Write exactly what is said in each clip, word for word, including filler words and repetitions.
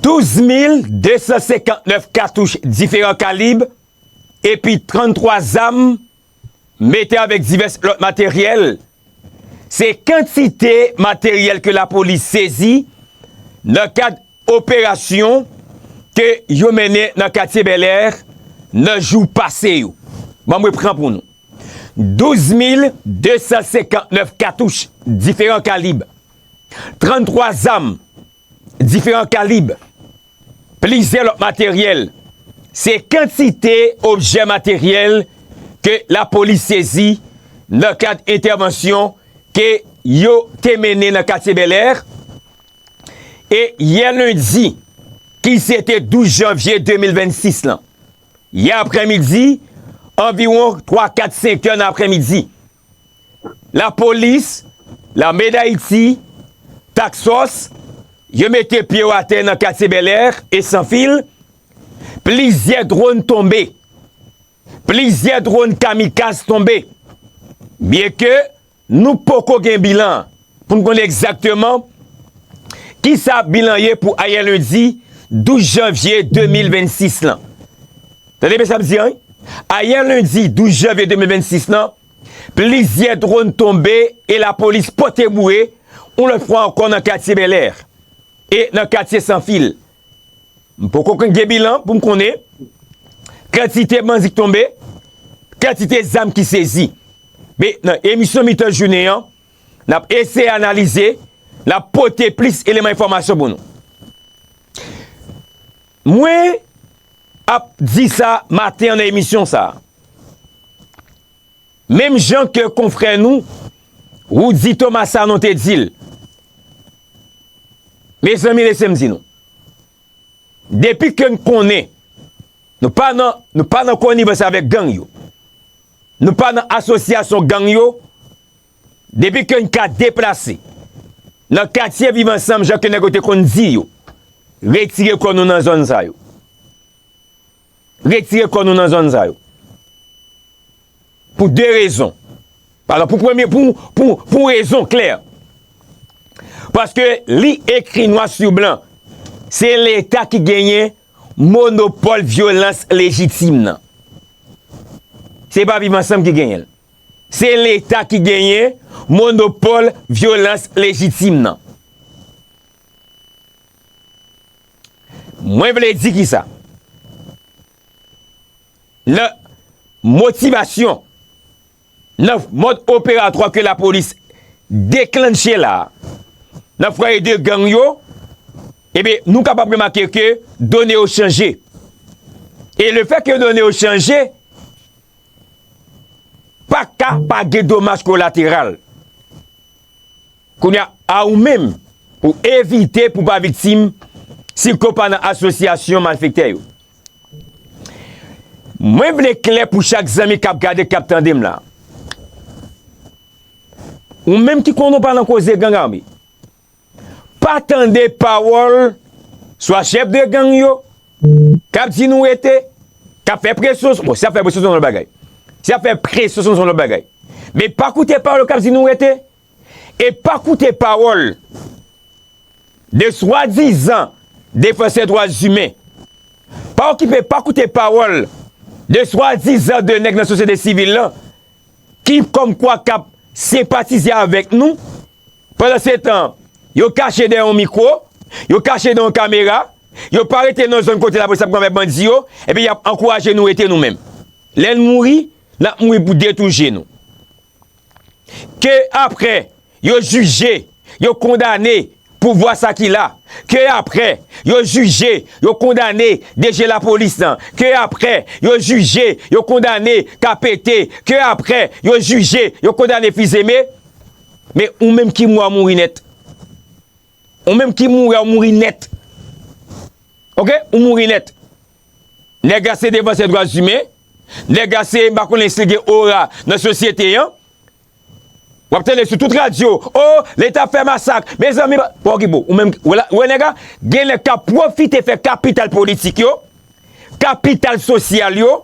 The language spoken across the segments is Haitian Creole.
Douz mil de san senkantnèf katouch diferan kalib epi tranntwa zam, mete avèk divès lòt materyèl, se kantite materyèl ke lapolis sezi nan kad operasyon ke yo mennen nan katye Bèlè nan jou pase yo. Ban m repran pou nou. Douz mil de san senkantnèf katouch diferan kalib, tranntwa zam diferan kalib, plizyè lòt materyèl. Se kantite objè materyèl ke lapolis sezi nan kad entèvansyon ke yo te mennen nan katye Bèlè. E yè lendi, ki se te douz janvye de mil vennsis lan, yè aprèmidi, anviwon twa, kat, senk è nan aprèmidi, lapolis, Lame d Ayiti, Task Force, yo mete pye yo atè nan katye Bèlè e Sanfil. Plizyè dwòn tonbe. Plizyè dwòn kamikaz tonbe. Byenke nou poko gen bilan pou n konnen egzakteman kisa bilan ye pou ayè lendi douz janvye de mil vennsis lan. Tande byen sa m di an, wi. Ayè lendi douz janvye de mil vennsis lan, plizyè dwòn tonbe e lapolis pote boure yon lòt fwa ankò nan katye Bèlè e nan katye Sanfil. M poko gen bilan pou m konnen kantite bandi k tonbe, kantite zam ki sezi. Men nan emisyon mitan jounen an, n ap eseye analize, n ap pote plis eleman enfòmasyon pou nou. Mwen ap di sa maten an nan emisyon sa a. Menm jan ke konfrè nou, Roudy Thomas Sanon te di l. Mezanmi, lese m di nou. Depi ke n konnen, nou pa nan, nou pa nan konivans avèk gang yo. Nou pa nan asosyasyon gang yo. Depi ke n ka deplase nan katye Viv Ansanm, jan ke nèg yo te konn di yo, retire kò nou nan zòn sa yo. Retire kò nou nan zòn sa yo. Pou de rezon. Alò, pou premye, pou, pou, pou rezon klè. Paske li ekri nwa sou blan, se Leta ki genyen monopòl vyolans lejitim nan. Se pa Viv Ansanm ki genyen l. Se Leta ki genyen monopòl vyolans lejitim nan. Mwen vle di kisa? Nan motivasyon, nan mòd operatwa ke lapolis deklanche la, nan fwaye de gang yo, ebyen, nou kapab remake ke done yo chanje. E lefètke done yo chanje, pa ka pa gen domaj kolateral. Kounye a, a ou menm, pou evite pou pa viktim, si ke w pa nan asosyasyon malfektè yo. Mwen vle klè pou chak zanmi k ap gade, k ap tande m la. Ou menm ki konnen w pa nan koze gang ame, pa tande pawòl swa chèf de gang yo k ap di nou rete, k ap fè presyon, bon, si y ap fè presyon, se yon lòt bagay. Si y ap fè presyon, se yon lòt bagay. Men pa koute pawòl yo k ap di nou rete. E pa koute pawòl de swadizan defansè dwa imen. Pa okipe, pa koute pawòl de swadizan de nèg nan sosyete sivil lan ki kòmkwa k ap senpatize avèk nou. Pandansetan, yo kache dèyè yon mikwo, yo kache dèyè yon kamera, yo pa rete nan zòn kote lapolis ap goumen avèk bandi yo, epi y ap ankouraje nou rete nou menm. Lè n mouri, n ap mouri pou de twou je nou. Ke apre yo jije, yo kondane pouvwa sa ki la, ke apre yo jije, yo kondane D G lapolis lan, ke apre yo jije, yo kondane K P T, ke apre yo jije, yo kondane Fils-Aimé, men ou menm ki mouri, w a mouri nèt. Ou menm ki mouri, w a mouri nèt. Oke? Ou mouri nèt. Nèg la se defansè dwa imen. Nèg la se, m pa konnen si l gen ora nan sosyete an. W ap tande sou tout radyo, o, Leta fè masak. Mezanmi, pa, pa okipe w. Ou menm, w wè la, w wè nèg la, gen nèg k ap pwofite fè kapital politik yo, kapital sosyal yo,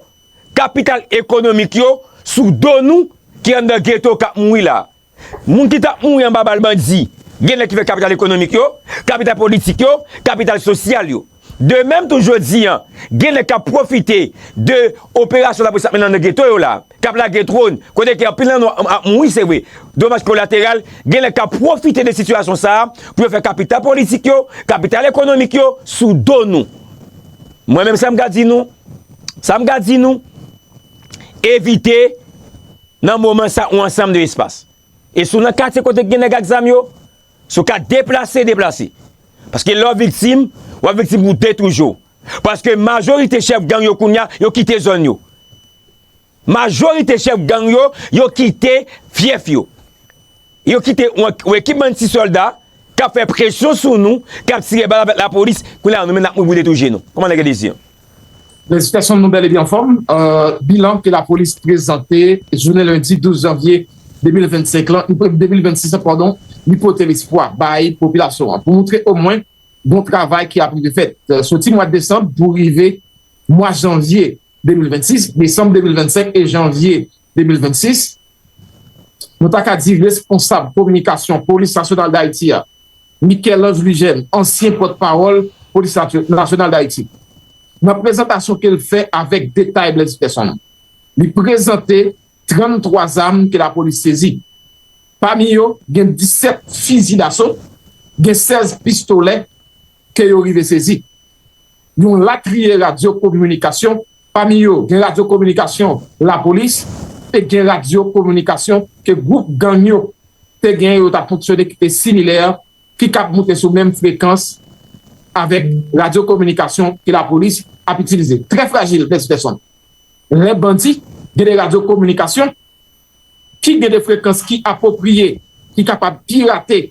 kapital ekonomik yo sou do nou ki anndan geto k ap mouri la. Moun ki t ap mouri anba bal bandi, Gen nèg ki fè kapital ekonomik yo, kapital politik yo, kapital sosyal yo. De menm tou jodi a, gen nèg k ap pwofite de operasyon lapolis ap mennen nan geto yo la, k ap lage dwòn, kote ke anpil nan nou ap mouri, se vre. Domaj kolateral, gen nèg k ap pwofite de sitiyasyon sa a pou yo fè kapital politik yo, kapital ekonomik yo sou do nou. Mwen menm, sa m ka di nou, sa m ka di nou, evite nan moman sa yon ansanm de espas. E si w nan katye kote gen nèg ak zam yo, si w ka deplase, deplase. Paske lè w viktim, w ap viktim pou de tou jou. Paske majorite chèf gang yo kounye a, yo kite zòn yo. Majorite chèf gang yo, yo kite fyèf yo. Yo kite yon, yon ekip bann ti sòlda k ap fè presyon sou nou, k ap tire bal avèk lapolis. Kounye a, nou menm n ap mouri pou de tou je nou. Kòman nèg yo di? Lèzitèsyon, nou bèl e byen anfòm. Bilan ke lapolis prezante jounen lendi douz janvye de mil vennsenk lan, de mil vennsis lan, padon, li pote lespwa bay popilasyon an pou montre omwen gon travay ki ap rive fèt soti mwa desanm pou rive mwa janvye de mil vennsis, desanm de mil vennsenk e janvye de mil vennsis. Nou ta ka di responsab kominikasyon Polis Nasyonal Dayiti a, Michel-Ange Louis-Jeune, ansyen pòtpawòl Polis Nasyonal Dayiti, nan prezantasyon ke l fè avèk detay Blaise Peterson, li prezante tranntwa zam ke lapolis sezi. Pami yo, gen disèt fizi daso, gen sèz pistolè ke yo rive sezi. Yon latriye radyo kominikasyon, pami yo, gen radyo kominikasyon lapolis e gen radyo kominikasyon ke gwoup gang yo te gen, yo t ap fonksyone, ki te similè, ki k ap moute sou menm frekans avèk radyo kominikasyon ke lapolis ap itilize. Trè frajil, Blaise Peterson. Lè bandi gen de radyo kominikasyon ki gen de frekans ki apwopriye, ki kapab pirate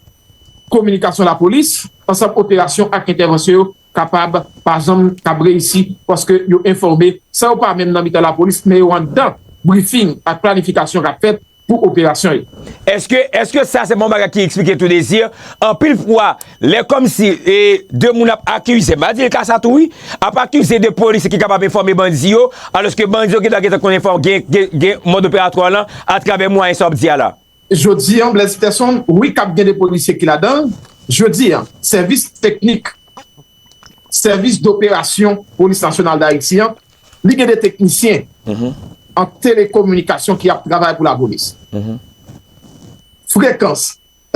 kominikasyon lapolis, ansanm operasyon ak entèvansyon yo kapab pa janm kab reyisi, paske yo enfòme san yo pa menm nan mitan lapolis, men yo anndan brifing ak planifikasyon k ap fèt pou operasyon yo. Èske, èske sa se pa yon bagay ki eksplike tou Désir? Anpil fwa, lè kòmsi e, de moun ap akize, m pa di l ka sa tou wi, ap akize de polisye ki kapab enfòme bandi yo, alòske bandi yo gentan gentan konn enfòme, gen, gen, gen mòd operatwa lan atravè mwayen sa w ap di a la. Jodi a, Blaise Peterson, wi k ap gen de polisye ki ladan l. Jodi a, sèvis teknik, sèvis doperasyon Polis Nasyonal Dayiti an, li gen de teknisyen an telekominikasyon ki ap travay pou lapolis. Frekans,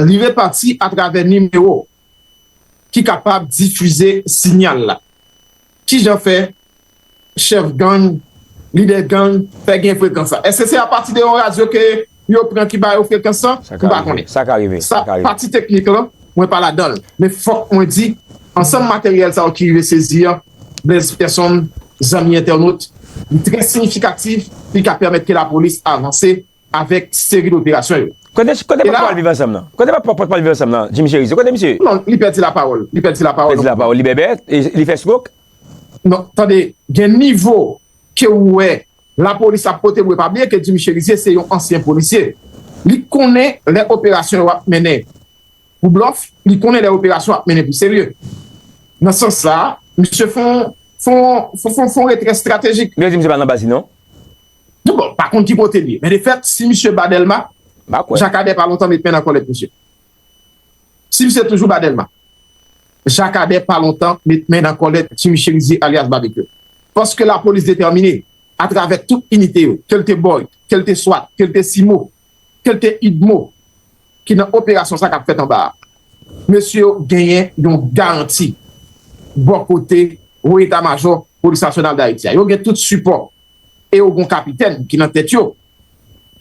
li repati atravè nimewo ki kapab difize siyal la. Kijan fè chèf gang, lidè gang fè gen frekans sa? Èske se apati de yon radyo ke yo pran ki ba yo frekans sa? M pa konnen. Sa ka rive. Sa, pati teknik lan, mwen pa ladan l. Men fòk mwen di, ansanm materyèl sa yo ki rive sezi an, Blaise Peterson, zanmi entènot, li trè siyifikatif, li ka pèmèt ke lapolis avanse avèk seri de operasyon yo. Kote, kote pòtpawòl Viv Ansanm nan? Kote pòtpawòl Viv Ansanm nan, Jimmy Chérizier? Kote misye? Non, li pèdi lapawòl. Li pèdi lapawòl. Pèdi lapawòl. Li bèbè? Li fè stroke? Non, tande, gen nivo ke ou wè lapolis ap pote bwe. Pa bliye ke Jimmy Chérizier se yon ansyen polisye. Li konnen lè operasyon yo ap mennen pou blòf, li konnen lè operasyon ap mennen pou serye. Nan sans sa, misye fè yon, fè yon, fè yon, fè yon retrè estratejik. Yo di misye pa nan baz li non. Bon, pa konn ki kote li ye. Men de fèt, si misye ba Dèlma, Jakadè pa lontan met men nan kòlèt misye. Si misye toujou ba Dèlma, Jakadè pa lontan met men nan kòlèt Jimmy Chérizier alyas Babekyou. Paske lapolis detèmine, atravè tout inite yo, ke l te Boyd, ke l te swat, ke l te CIMO, ke l te UDMO, ki nan operasyon sa k ap fèt anba a. Mesye yo genyen yon garanti bò kote wo eta majò Polis Nasyonal Dayiti a. Yo gen tout sipò e yo gen yon kapitèn ki nan tèt yo,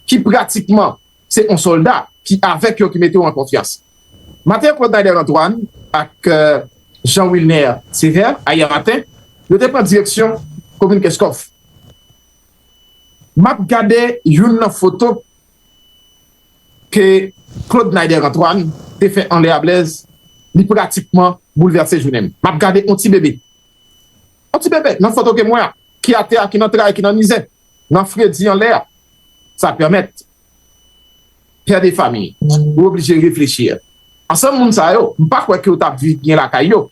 ki pratikman se yon sòlda ki avèk yo, ki mete yo an konfyans. Maten an, Claude Naider Antoine ak Jean Wilner Sévère, ayè maten, yo te pran direksyon komin Kenskòf. M ap gade youn nan foto ke Claude Naider Antoine te fè anlè a Blaise, li pratikman boulvèse jounen m. M ap gade yon ti bebe. Yon ti bebe nan foto ke m wè a, ki atè a, ki nan tray, ki nan mizè, nan fredi anlè a. Sa pèmèt pè de famiy, ou oblije reflechi. Ansanm moun sa yo, m pa kwè ke yo t ap viv byen lakay yo.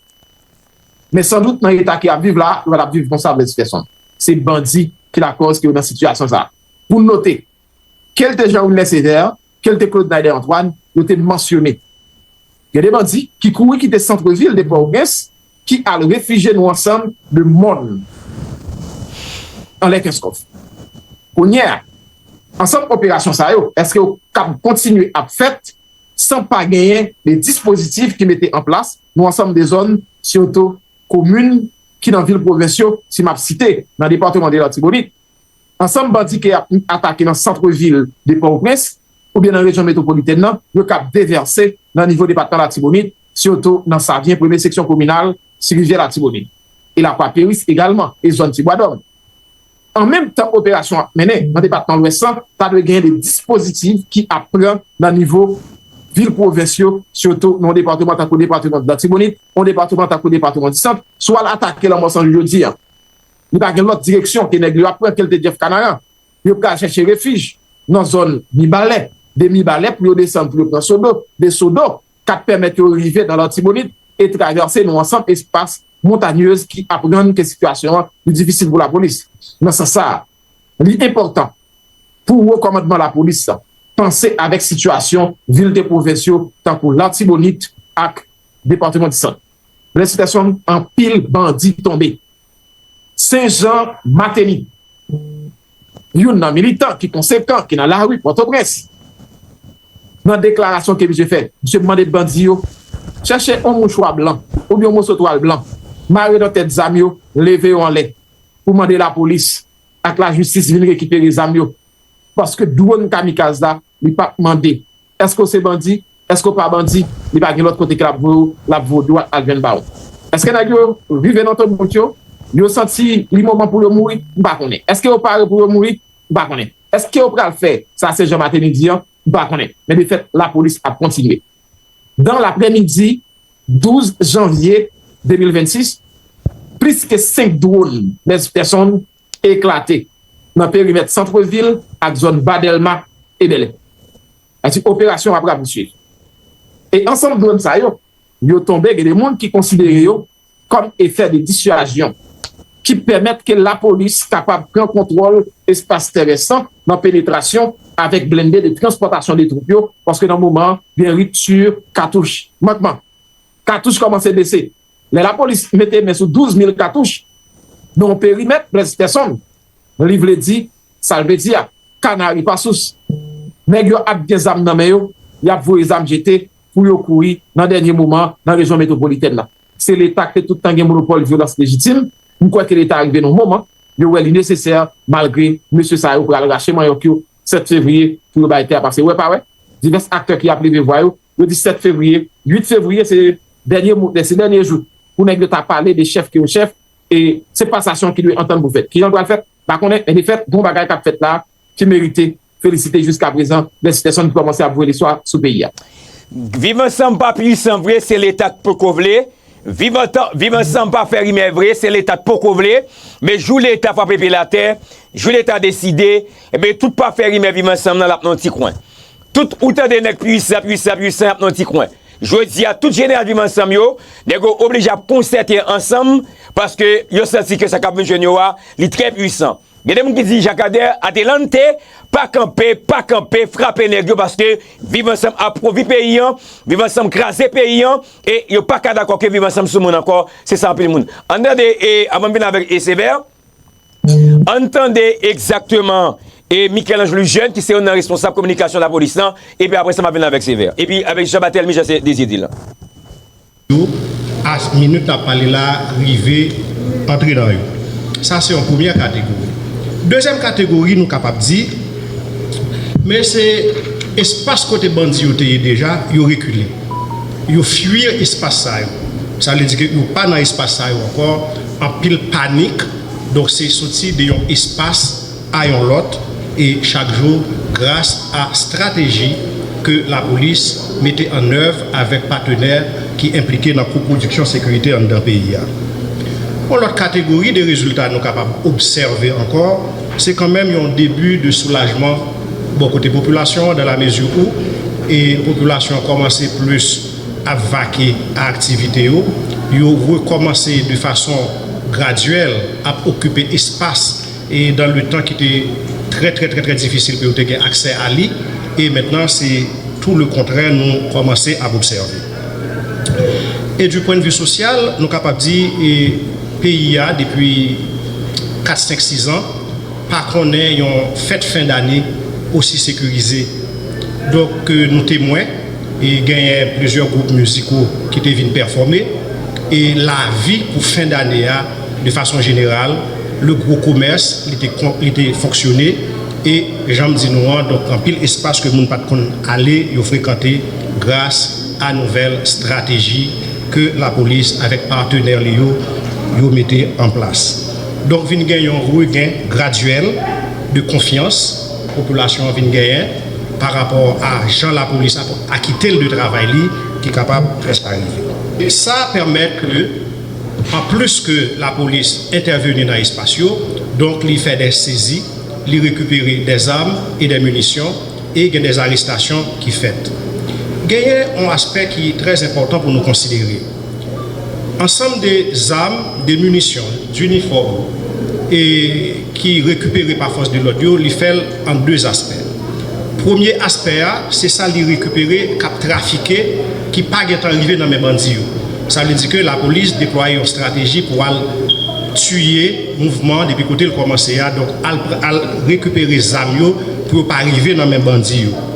Men sandout nan eta ke y ap viv la, yo pa t ap viv konsa, Blaise Peterson. Se bandi ki lakòz ke yo nan sitiyasyon sa. Pou n note, ke l te Jean Wilner Sévère, ke l te Claude Naider Antoine, yo te mansyone Gen de bandi ki kouri kite sant vil de Pòtoprens, ki al refijye nou ansanm de mòn anlè Kenskòf. Kounye a, ansanm operasyon sa yo, èske yo kab kontinye ap fèt san pa genyen de dispozitif ki mete an plas nan ansanm de zòn, sitou komin ki nan vil pwovens yo, si m ap site, nan depatman de Latibonit, ansanm bandi ke ap atake nan sant vil de Pòtoprens oubyen nan rejyon metwopolitèn nan, yo kab devèse nan nivo depatman Latibonit, sitou nan Savyen, premye seksyon kominal, si rivyè Latibonit. E Lakwa Peris egalman, e zòn Ti Bwadòm. An menm tan operasyon ap mennen nan depatman Lwès lan, ta dwe genyen de dispozitif ki ap pran nan nivo vil pwovens yo, sitou nan depatman tankou depatman Latibonit, yon depatman tankou depatman di Sant. Si w al atake Lanmò San Jou jodi a, li pa gen lòt direksyon ke nèg yo ap pran ke l te Jeff Canaran. Yo pral chèche refij nan zòn Mibalè, de Mibalè pou yo desann, pou yo pran Sodo, de Sodo, k ap pèmèt yo rive nan Latibonit e travèse yon ansanm espas montanyez ki ap rann ke sitiyasyon an li difisil pou lapolis. Nan sans sa a, li enpòtan pou wo kòmandman lapolis la panse avèk sitiyasyon vil de pwovens yo tankou Latibonit ak depatman di Sant. Blaise Peterson, anpil bandi tonbe. Sen Jan, Mateni. Youn nan militan ki konsekan, ki nan lari Pòtoprens, nan deklarasyon ke misye fè, misye mande bandi yo chèche yon mouchwa blan oubyen yon moso twal blan, mare nan tèt zam yo, leve yo anlè pou mande lapolis ak lajistis vin rekipere zam yo. Paske dwòn kamikaz la, li p ap mande èske w se bandi, èske w pa bandi, li pa gen lòt kote ke l ap voye w, l ap voye w dwat al jwenn ba w. Èske nèg yo rive nan tanbout yo, yo santi li moman pou yo mouri? M pa konnen. Èske yo pare pou yo mouri? M pa konnen. Èske yo pral fè sa Sen Jan Mateni di an? M pa konnen. Men defèt, lapolis ap kontinye. Dan laprèmidi douz janvye de mil vennsis, plis ke senk dwòn Blaise Peterson eklate nan perimèt sant vil ak zòn Ba Dèlma e Bèlè. Sa di operasyon ap rapousuiv. E ansanm dwòn sa yo, yo tonbe, gen de moun ki konsidere yo kòm efè de disyazyon ki pèmèt ke lapolis kapab pran kontwòl espas terès lan nan penetrasyon avèk blende de transpòtasyon de twoup yo, paske nan moman an, gen ripti katouch. Mankman, katouch kòmanse bese. Lè lapolis mete men sou douz mil katouch nan yon perimèt, Blaise Peterson, li vle di sa l vle di a. Kanari pa sous. Nèg yo ap gen zam nan men yo, y ap voye zam jete pou yo kouri nan dènye moman nan rejyon metwopolitèn nan. Se Leta ki te tout tan gen monopòl vyolans lejitim. M kwè ke Leta rive nan yon moman, yo wè li nesesè, malgre mesye sa yo pral rache manyòk yo sèt fevriye pou yo bay tè a pase. Wè pa wè, divès aktè ki ap leve vwa yo, yo di sèt fevriye, uit fevriye, se dènye mo-, se dènye jou pou nèg yo ta pale de chèf ke yo chèf, e se pasasyon ki dwe antann pou fèt. Kijan l pral fèt? Pa konnen, men defèt, gon bagay k ap fèt la ki merite felisite jiskaprezan, Blaise Peterson ki kòmanse ap voye listwa sou peyi a. Viv Ansanm pa pwisan vre, se Leta k poko vle. Viv Antan-, Viv Ansanm pa fè rimè vre, se Leta k poko vle. Men jou Leta frape pye l atè, jou Leta deside, ebyen, tout pa fè rimè Viv Ansanm nan, l ap nan yon ti kwen. Tout ou tande nèg pwisan, pwisan, pwisan, y ap nan yon ti kwen. Jodi a, tout jeneral Viv Ansanm yo, nèg yo oblije ap konsète ansanm, paske yo santi ke sa k ap vin jwenn yo a, li trè pwisan. Gen de moun ki di, Jakadè, adelante, pa kanpe, pa kanpe, frape nèg yo, paske Viv Ansanm apwovi peyi an, Viv Ansanm kraze peyi an, e yo pa ka dakò ke Viv Ansanm sou moun ankò, se sa anpil moun. Ann tande, e, avan m vin avèk, e, Sevè, ann tande egzakteman, e, Michel-Ange Lejeune, ki se youn nan responsab kominikasyon lapolis lan, epi apre sa, m ap vin avèk Sevè. Epi avèk Jean Barthélemy, Jean Désir di lan. Yo, a minit n ap pale la, rive antre nan yo. Sa se yon premyè kategori. Dezyèm kategori, nou kapab di, men se espas kote bandi yo te ye deja, yo rekile. Yo fwi espas sa yo. Sa vle di ke yo pa nan espas sa yo ankò, anpil panik, donk se soti de yon espas a yon lòt, e chak jou, gras a estrateji ke lapolis mete an èv avèk patnè ki enplike nan kopwodiksyon sekirite anndan peyi a. Yon lòt kategori de rezilta nou kapab obsève ankò, se kanmenm yon debi de soulajman bò kote popilasyon an, dans la mesure où, e, popilasyon an kòmanse plis ap vake a aktivite yo, yo rekòmanse de fason gradyèl ap okipe espas e dans le temps ki te trè, trè, trè, trè difisil pou yo te gen aksè a li, e mentnan se tou le kontrè nou kòmanse ap obsève. E du pwennvi sosyal, nou kapab di, e, peyi a, depi kat, senk, sis an, pa konnen yon fèt fen dane osi sekirize. Donk, e, nou temwen, e genyen plizyè gwoup miziko ki te vin pèfòme, e lavi pou fen dane a, de fason jeneral, le gwo komès, li te, li te fonksyone, e jan m di nou an, donk, anpil espas ke moun pa t konn ale, yo frekante gras a nouvèl estrateji ke lapolis avèk patnè li yo, yo mete an plas. Donk, vin gen yon regen gradyèl de konfyans popilasyon an vin genyen pa rapò a jan lapolis ap akite l de travay li ki kapab prèske pa rive. E sa pèmèt ke, anplis ke lapolis entèveni nan espas yo, donk li fè de sezi, li rekipere de zam e de minisyon, e gen de arestasyon ki fèt. Genyen yon aspè ki trè enpòtan pou nou konsidere. Ansanm de zam, de minisyon, dinifòm, e ki rekipere pa fòs de lòd yo, li fè l an de aspè. Premye aspè a, se sa li rekipere k ap trafike, ki pa gentan rive nan men bandi yo. Sa vle di ke lapolis deplwaye yon estrateji pou al tiye mouvman an depi kote l kòmanse a, donk al, al rekipere zam yo pou yo pa rive nan men bandi yo.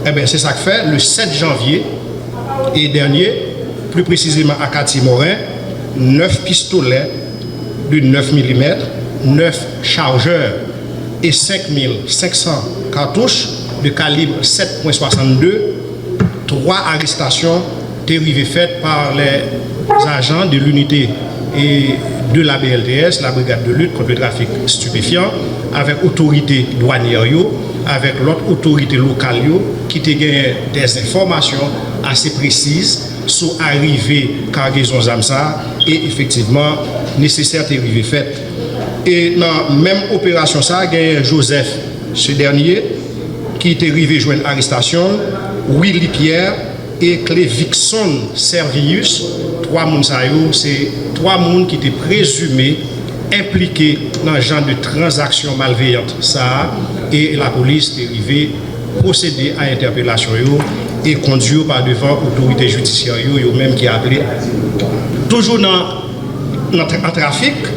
Enben, se sa k fè, le sèt janvye e dènye, pli presizeman a Katye Moren, nèf pistolè de nèf milimèt, nèf chajè e senk mil senk san katouch de kalib sèt pwen swasannde, twa arestasyon te rive fèt pa lè zajan de linite e de la B L T S, la Brigade de Lutte contre le Trafic Stupéfiant, avèk otorite dwanyè yo, avèk lòt otorite lokal yo ki te genyen dèzenfòmasyon ase presiz sou arive kagezon zam sa a, e efektivman, nesesè te rive fèt. E nan menm operasyon sa a, genyen Joseph Sedernye, ki te rive jwenn arestasyon l, Willy Pierre e Clevikson Servius. Twa moun sa yo, se twa moun ki te prezime enplike nan jan de tranzaksyon malveyant sa a, e lapolis te rive pwosede a entèpelasyon yo e kondui yo pa devan otorite jidisyè yo, yo menm ki aple. Toujou nan, nan tra-, an trafik,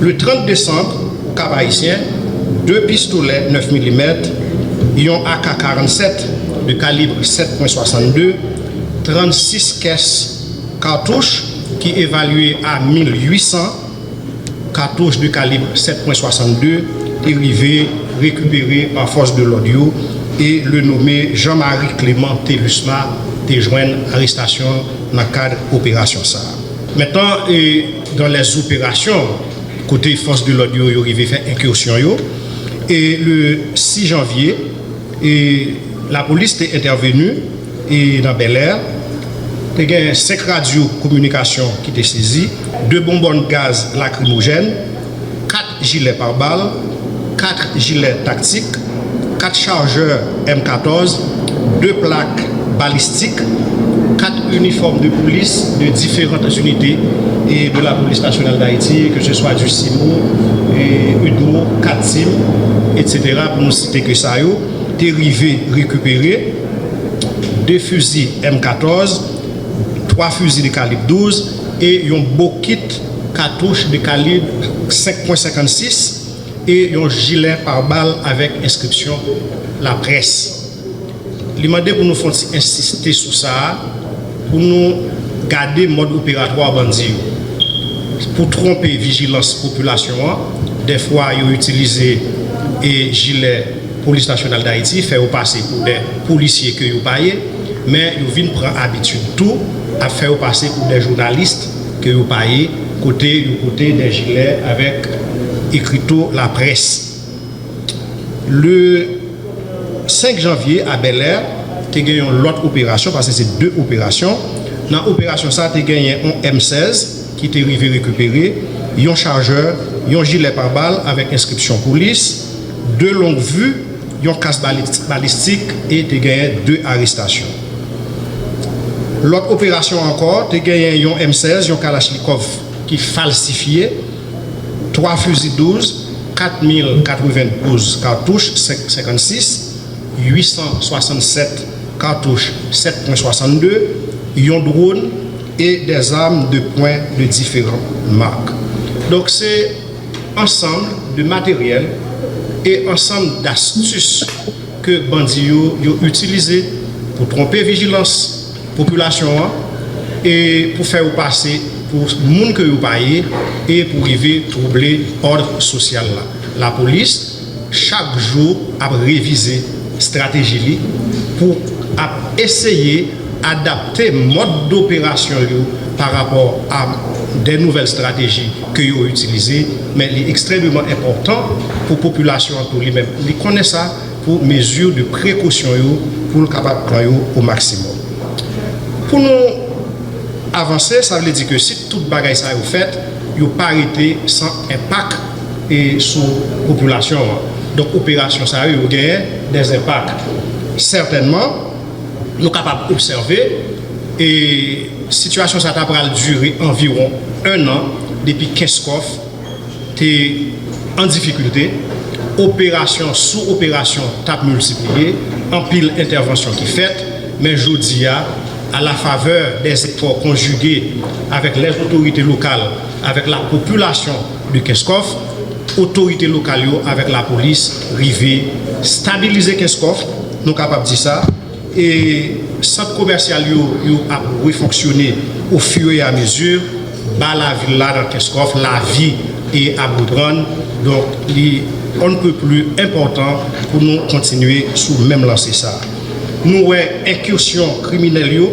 le trant desanm, Kap Ayisyen, de pistolè nèf milimèt, yon A K karannsèt de kalib sèt pwen swasannde, trannsis kès katouch ki evalye a mil uit san, katouch de kalib sèt pwen swasannde te rive rekipere pa fòs de lòd yo, e le nome Jean-Marie Clément Telusma te jwenn arestasyon nan kad operasyon sa a. Mentnan, e, dans les opérations, kote fòs de lòd yo, yo rive fè enkisyon yo, e le sis janvye, e lapolis te entèveni, e nan Bèlè, te gen senk radyo kominikasyon ki te sezi, de bonbòn gaz lakrimojèn, kat jilè pare bal, kat jilè taktik, kat chajè M katòz, de plak balistik, kat inifòm de polis de diferan inite e de la Police Nationale d'Haïti, que ce soit du CIMO, e UDMO, kat tim, et cetera, pou nou site ke sa yo, te rive rekipere de fizi M katòz, twa fizi de kalib douz e yon bokit katouch de kalib senk pwen senkannsis e yon jilè pare bal avèk enskripsyon Laprès. Li mande pou nou fè yon ti ensiste sou sa a, pou nou gade mòd operatwa bandi yo. Pou twonpe vijilans popilasyon an, dèfwa yo itilize e jilè Polis Nasyonal Dayiti, fè yo pase pou de polisye ke yo pa ye, men yo vin pran abitid tou ap fè yo pase pou de jounalis ke yo pa ye, kote yo pote de jilè avèk ekrito Laprès. Le senk janvye a Bèlè, te gen yon lòt operasyon, paske se de operasyon. Nan operasyon sa, te genyen yon M sèz ki te rive rekipere, yon chajè, yon jilè pare bal avèk enskripsyon polis, de long vue, yon kas bali-, balistik e te genyen de arestasyon. Lòt operasyon ankò, te genyen yon M sèz, yon kalachnikòv ki falsifye, twa fizi douz, kat mil katrevendouz katouch senk, senkannsis, uit san swasannsèt katouch sèt pwen swasanndde, yon dwòn, et des armes de poing de différentes marques. Donk, se ansanm de materyèl e ansanm dastis ke bandi yo, yo itilize pou twonpe vijilans popilasyon an e pou fè yo pase pou moun ke yo pa ye e pou rive twouble òd sosyal la. Lapolis, chak jou, ap revize estrateji li pou ap eseye adapte mòd doperasyon yo pa rapò a de nouvèl estrateji ke yo itilize, men li ekstrèmeman enpòtan pou popilasyon an tou li menm li konnen sa, pou mezi de prekosyon yo pou l kapab pran yo o maksimòm. Pou nou avanse, sa vle di ke si tout bagay sa yo fèt, yo pa rete san enpak e sou popilasyon an. Donk, operasyon sa yo, yo genyen de enpak. Sètènman, nou kapab obsève e sitiyasyon sa ta pral dire anviwon en an depi Kenskòf te an difikilte, operasyon sou operasyon t ap miltipliye, anpil entèvansyon ki fèt, men jodi a, à la faveur des efforts conjugués avec les autorités locales, avec la population de Kenskòf, otorite lokal yo avèk lapolis rive stabilize Kenskòf, nou kapab di sa, e sant komèsyal yo, yo ap refonksyone au fur et à mesure, ba lavil la nan Kenskòf lavi e ap reprann. Donk, li on ne peut plus enpòtan pou nou kontinye sou menm lanse sa. Nou wè enkisyon kriminèl yo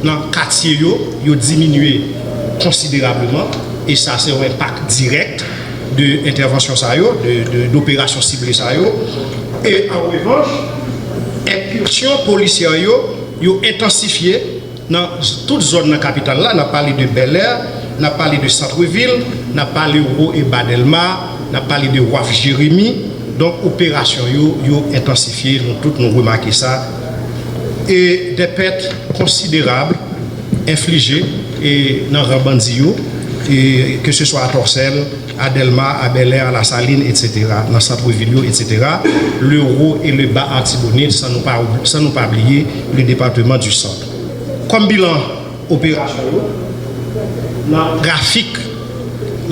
nan katye yo, yo diminye konsiderableman, e sa se yon enpak dirèk de entèvansyon sa yo, de, de, doperasyon sible sa yo. E an revanch, enkisyon polisyè yo, yo entansifye nan tout zòn nan kapital la, n ap pale de Bèlè, n ap pale de Santrevil, n ap pale Wo e Ba Dèlma, n ap pale de Waf Jeremi. Donk, operasyon yo, yo entansifye, nou tout nou remake sa. E de pèt konsiderab enflije e nan ran bandi yo, e ke se swa a Tòsèl, a Dèlma, a Bèlè, a Lasalin, etsetera, nan sant vil yo, etsetera, le Wo e le Ba Artibonit, san nou pa, san nou pa bliye le département du Centre. Kòm bilan operasyon yo, nan trafik,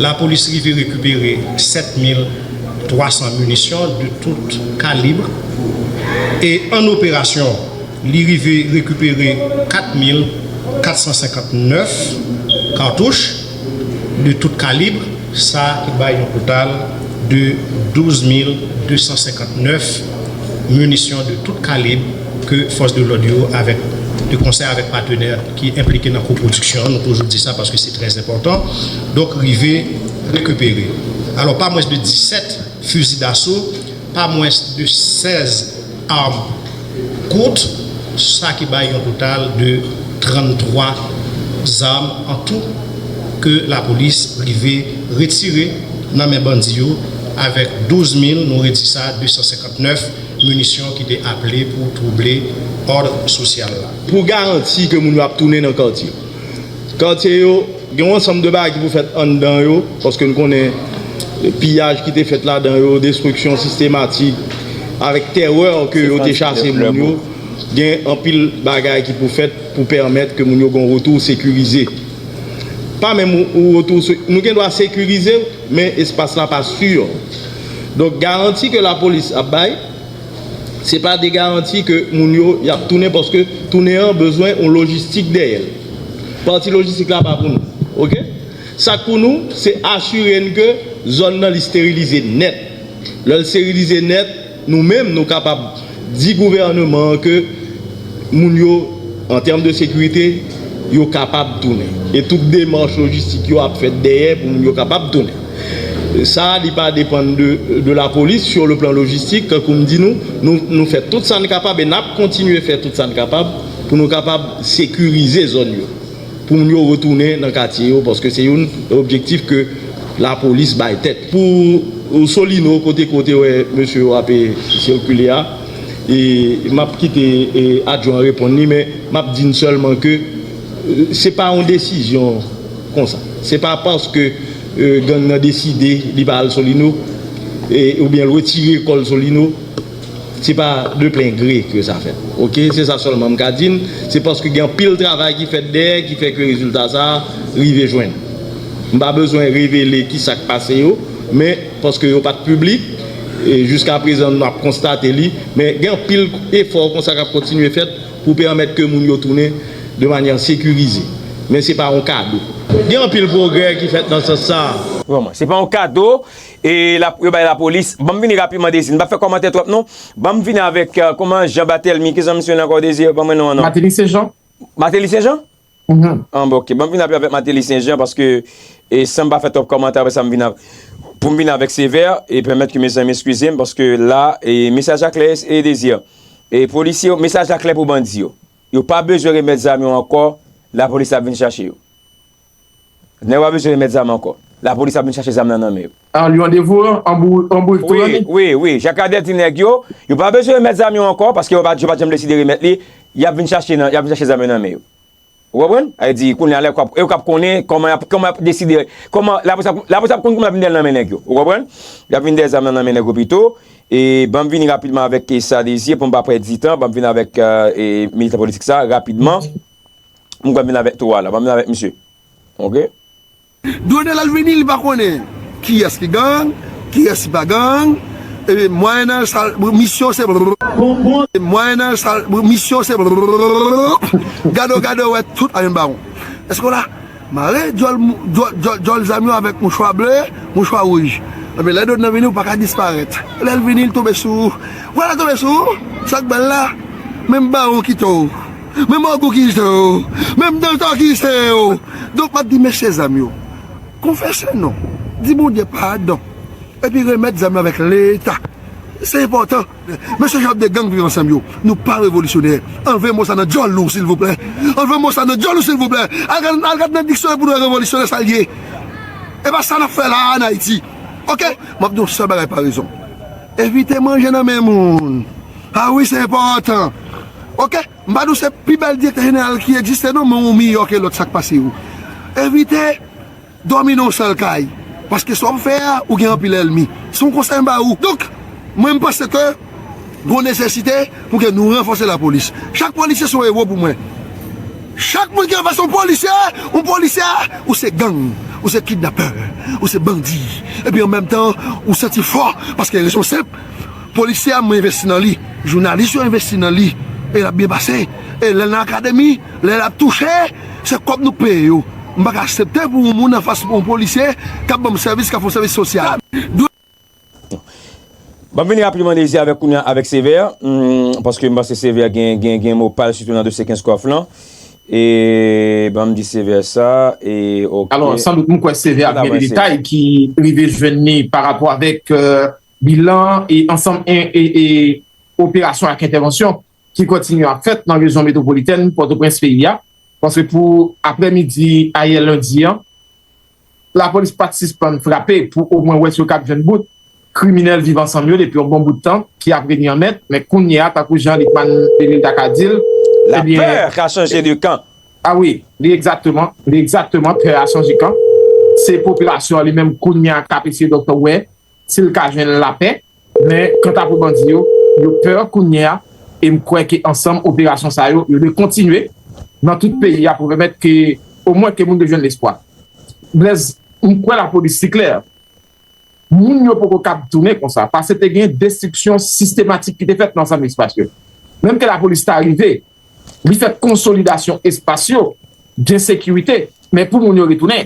lapolis rive rekipere sèt mil twa san minisyon de tout kalib, e an operasyon, li rive rekipere kat mil kat san senkant nèf katouch de tout kalib, sa ki bay yon total de douz mil de san senkant nèf minisyon de tout kalib ke fòs de lòd yo, avèk, de konsè avèk patnè ki enplike nan kopwodiksyon an, nou toujou di sa paske se trè enpòtan, donk rive rekipere. Alò, pa mwens de disèt fizi daso, pa mwens de sèz arm kout, sa ki bay yon total de tranntwa zam an tou ke lapolis rive retire nan men bandi yo, avèk douz mil, nou redi sa, de san senkant nèf minisyon ki te aple pou twouble òd sosyal la. Pou garanti ke moun yo ap tounen nan katye. Katye yo, gen yon ansanm de bagay ki pou fèt anndan yo, paske n konnen piyaj ki te fèt ladan yo, destriksyon sistematik, avèk terè ke yo te chase moun yo. Gen anpil bagay ki pou fèt pou pèmèt ke moun yo gen yon retou sekirize. Pa menm yon retou, nou gen dwa sekirize, men espas la pa si. Donk, garanti ke lapolis ap bay, se pa de garanti ke moun yo y ap tounen, paske tounen an bezwen yon lojistik dèyè l. Pati lojistik la pa pou nou. Oke? Sa k pou nou, se asire n ke zòn nan li sterilize nèt. Lè l sterilize nèt, nou menm, nou kapab di gouvènman an ke moun yo, an tèm de sekirite, yo kapab tounen. E tout demach lojistik yo ap fèt dèyè pou moun yo kapab tounen. Sa, li pa depann de, de lapolis sur le plan logistik, tankou m di nou, nou, nou fè tout sa n kapab e n ap kontinye fè tout sa n kapab pou nou kapab sekirize zòn yo, pou moun yo retounen nan katye yo, paske se youn objektif ke lapolis bay tèt. Pou Solino, kote, kote wè mesye yo ape sikile a, e m ap kite, e, adjwen an reponn li, men m ap di n sèlman ke, e, se pa yon desizyon konsa. Se pa paske, e, gang nan deside li pa al Solino, e, oubyen l retire kò l Solino, Se pa de plen gre ke sa fèt. Oke, se sa sèlman m ka di n. Se paske gen anpil travay ki fèt dèyè ki fè ke rezilta sa a rive jwenn. M pa bezwen revele ki sa k pase yo, men paske yo pa t piblik, e jiska prezan n ap konstate li, men gen anpil efò konsa k ap kontinye fèt pou pèmèt ke moun yo tounen de manyè sekirize. Men se pa yon kado. Gen anpil pwogrè ki fèt nan sans sa a. Vrèman, se pa yon kado e la, yo bay lapolis. Ban m vini rapidman, Dezi. M pa fè kòmantè twòp non. Ban m vini avèk, euh, kòman, Jean Batelmi, ki jan misye rele ankò, Dezi? Ban mwen non an non. Martelly Saint Jean. Martelly Saint Jean? Mhm. Ah, bon, ok. Ban m vini avèk Martelly Saint Jean paske, e, san m pa fè twòp kòmantè, apre sa m vin avèk, pou m vin avèk Sevè e pèmèt ke mezanmi eskize m paske la, e, mesaj la klè, e, Dezi. E polisye yo, mesaj la klè pou bandi yo. Yo pa bezwen remèt zam yo ankò, lapolis ap vin chache yo. Nèg yo pa bezwen remèt zam ankò. Lapolis ap vin chache zam nan nan men yo. An li an devou an, an bou, an bou tou Wi, an li. wi, wi. Jakadè di nèg yo, yo pa bezwen remèt zam yo ankò, paske yo pa, yo pa janm deside remèt li. Y ap vin chache nan, y ap vin chache zam yo nan men yo. Ou konprann? Sa vle di, kounye a, lè yo k ap, yo k ap konnen kòman y ap, kòman y ap deside, kòman lapolis ap, lapolis ap konn kòman y ap vin dèyè l nan men nèg yo. Ou konprann? Y ap vin dèyè zam nan nan men nèg yo pito. E ban m vini rapidman avèk sa, Dezi, pou m pa pèdi tan, ban m vini avèk, euh, e, militan politik sa, rapidman. M kwè m vin avèk twa la, ban m vin avèk misye. Ok? Done lè l vini, li pa konnen kiyès ki gang, kiyès ki pa gang. E mwayen nan sa, misyon se. E mwayen nan sa, misyon se. Gado, gado, wè tout a yon bawon. Èske w la? Mare djòl, djòl, djòl, djòl zam yo avèk mouchwa ble, mouchwa wouj. Ebyen, lè Done nan vini, ou pa ka disparèt. Lè l vini, l tonbe sou ou. Vwala tonbe sou ou. Sa k bèl la? Menm bawon kite w. Menm ogou kite w. Menm dantò kite w. Donk, m ap di mesye zam yo, konfese non. Di Bondye padon. Epi remèt zam yo avèk Leta. Se enpòtan. Mesye Job de gang Viv Ansanm yo, nou pa revolisyonè. Anlve mo sa nan djòl nou, silvouplè. Anlve mo sa nan djòl nou, silvouplè. Al gad, al gad nan diksyonè pou nou wè revolisyonè sa l ye. E pa sa n ap fè la a, ann Ayiti. Oke? M ap di yon sèl bagay pa rezon. Evite manje nan men moun. A wi, se enpòtan. Oke? M pa di w se pi bèl direktè jeneral ki egziste non, men ou miyò ke lòt sa k pase yo. Evite dòmi nan yon sèl kay. Paske sa w ap fè a, ou gen anpil ènmi. Se yon konsèy m ba ou. Donk, mwen m panse ke gon nesesite pou ke nou ranfòse lapolis. Chak polisye se yon ewo pou mwen. Chak moun ki anfas yon polisye, yon polisye, ou se gang, ou se kidnapè, ou se bandi. Epi an menm tan, ou santi fò, paske rezon senp, polisye a mwen envesti nan li, jounalis yo envesti nan li, e l ap byen pase. E lè l nan akademi, lè l ap touche, se kòb nou peye yo. M pa ka aksepte pou yon moun anfas yon polisye k ap ban m sèvis, k ap fè yon sèvis sosyal. Ban m vini rapidman, Dezi, avèk kounye a avèk Sevè, hmm, paske m panse Sevè gen, gen, gen mo pa l, sitou nan dosye kenz kòf lan. E ban m di Sevè sa, e ok. Alò, sandout m kwè Sevè ap gen de detay ki rive jwenn li pa rapò avèk, euh, bilan e ansanm e, e, e operasyon ak entèvansyon ki kontinye ap fèt nan rejyon metwopolitèn Pòtoprens peyi a. Paske pou aprèmidi ayè lendi an, lapolis pa t sispann frape pou omwen wè si yo kab jwenn bout kriminèl Viv Ansanm yo depi yon bon bout tan ki ap reni an mèt, men kounye a, tankou jan Lickman Benilda ka di l, La pè ka chanje de kan. A wi, li egzakteman, li egzakteman, pè a chanje kan. Se popilasyon an li menm kounye a k ap eseye donk wè si l ka jwenn lapè. Men kanta pou bandi yo, yo pè kounye a, e m kwè ke ansanm operasyon sa yo, yo dwe kontinye nan tout peyi a pou pèmèt ke omwen ke moun yo jwenn lespwa. Blaise, m kwè lapolis li klè. Moun yo poko kab tounen konsa, paske te gen destriksyon sistematik ki te fèt nan ansanm espas yo. Menm ke lapolis ta rive, li fè konsolidasyon espas yo, gen sekirite, men pou moun yo retounen,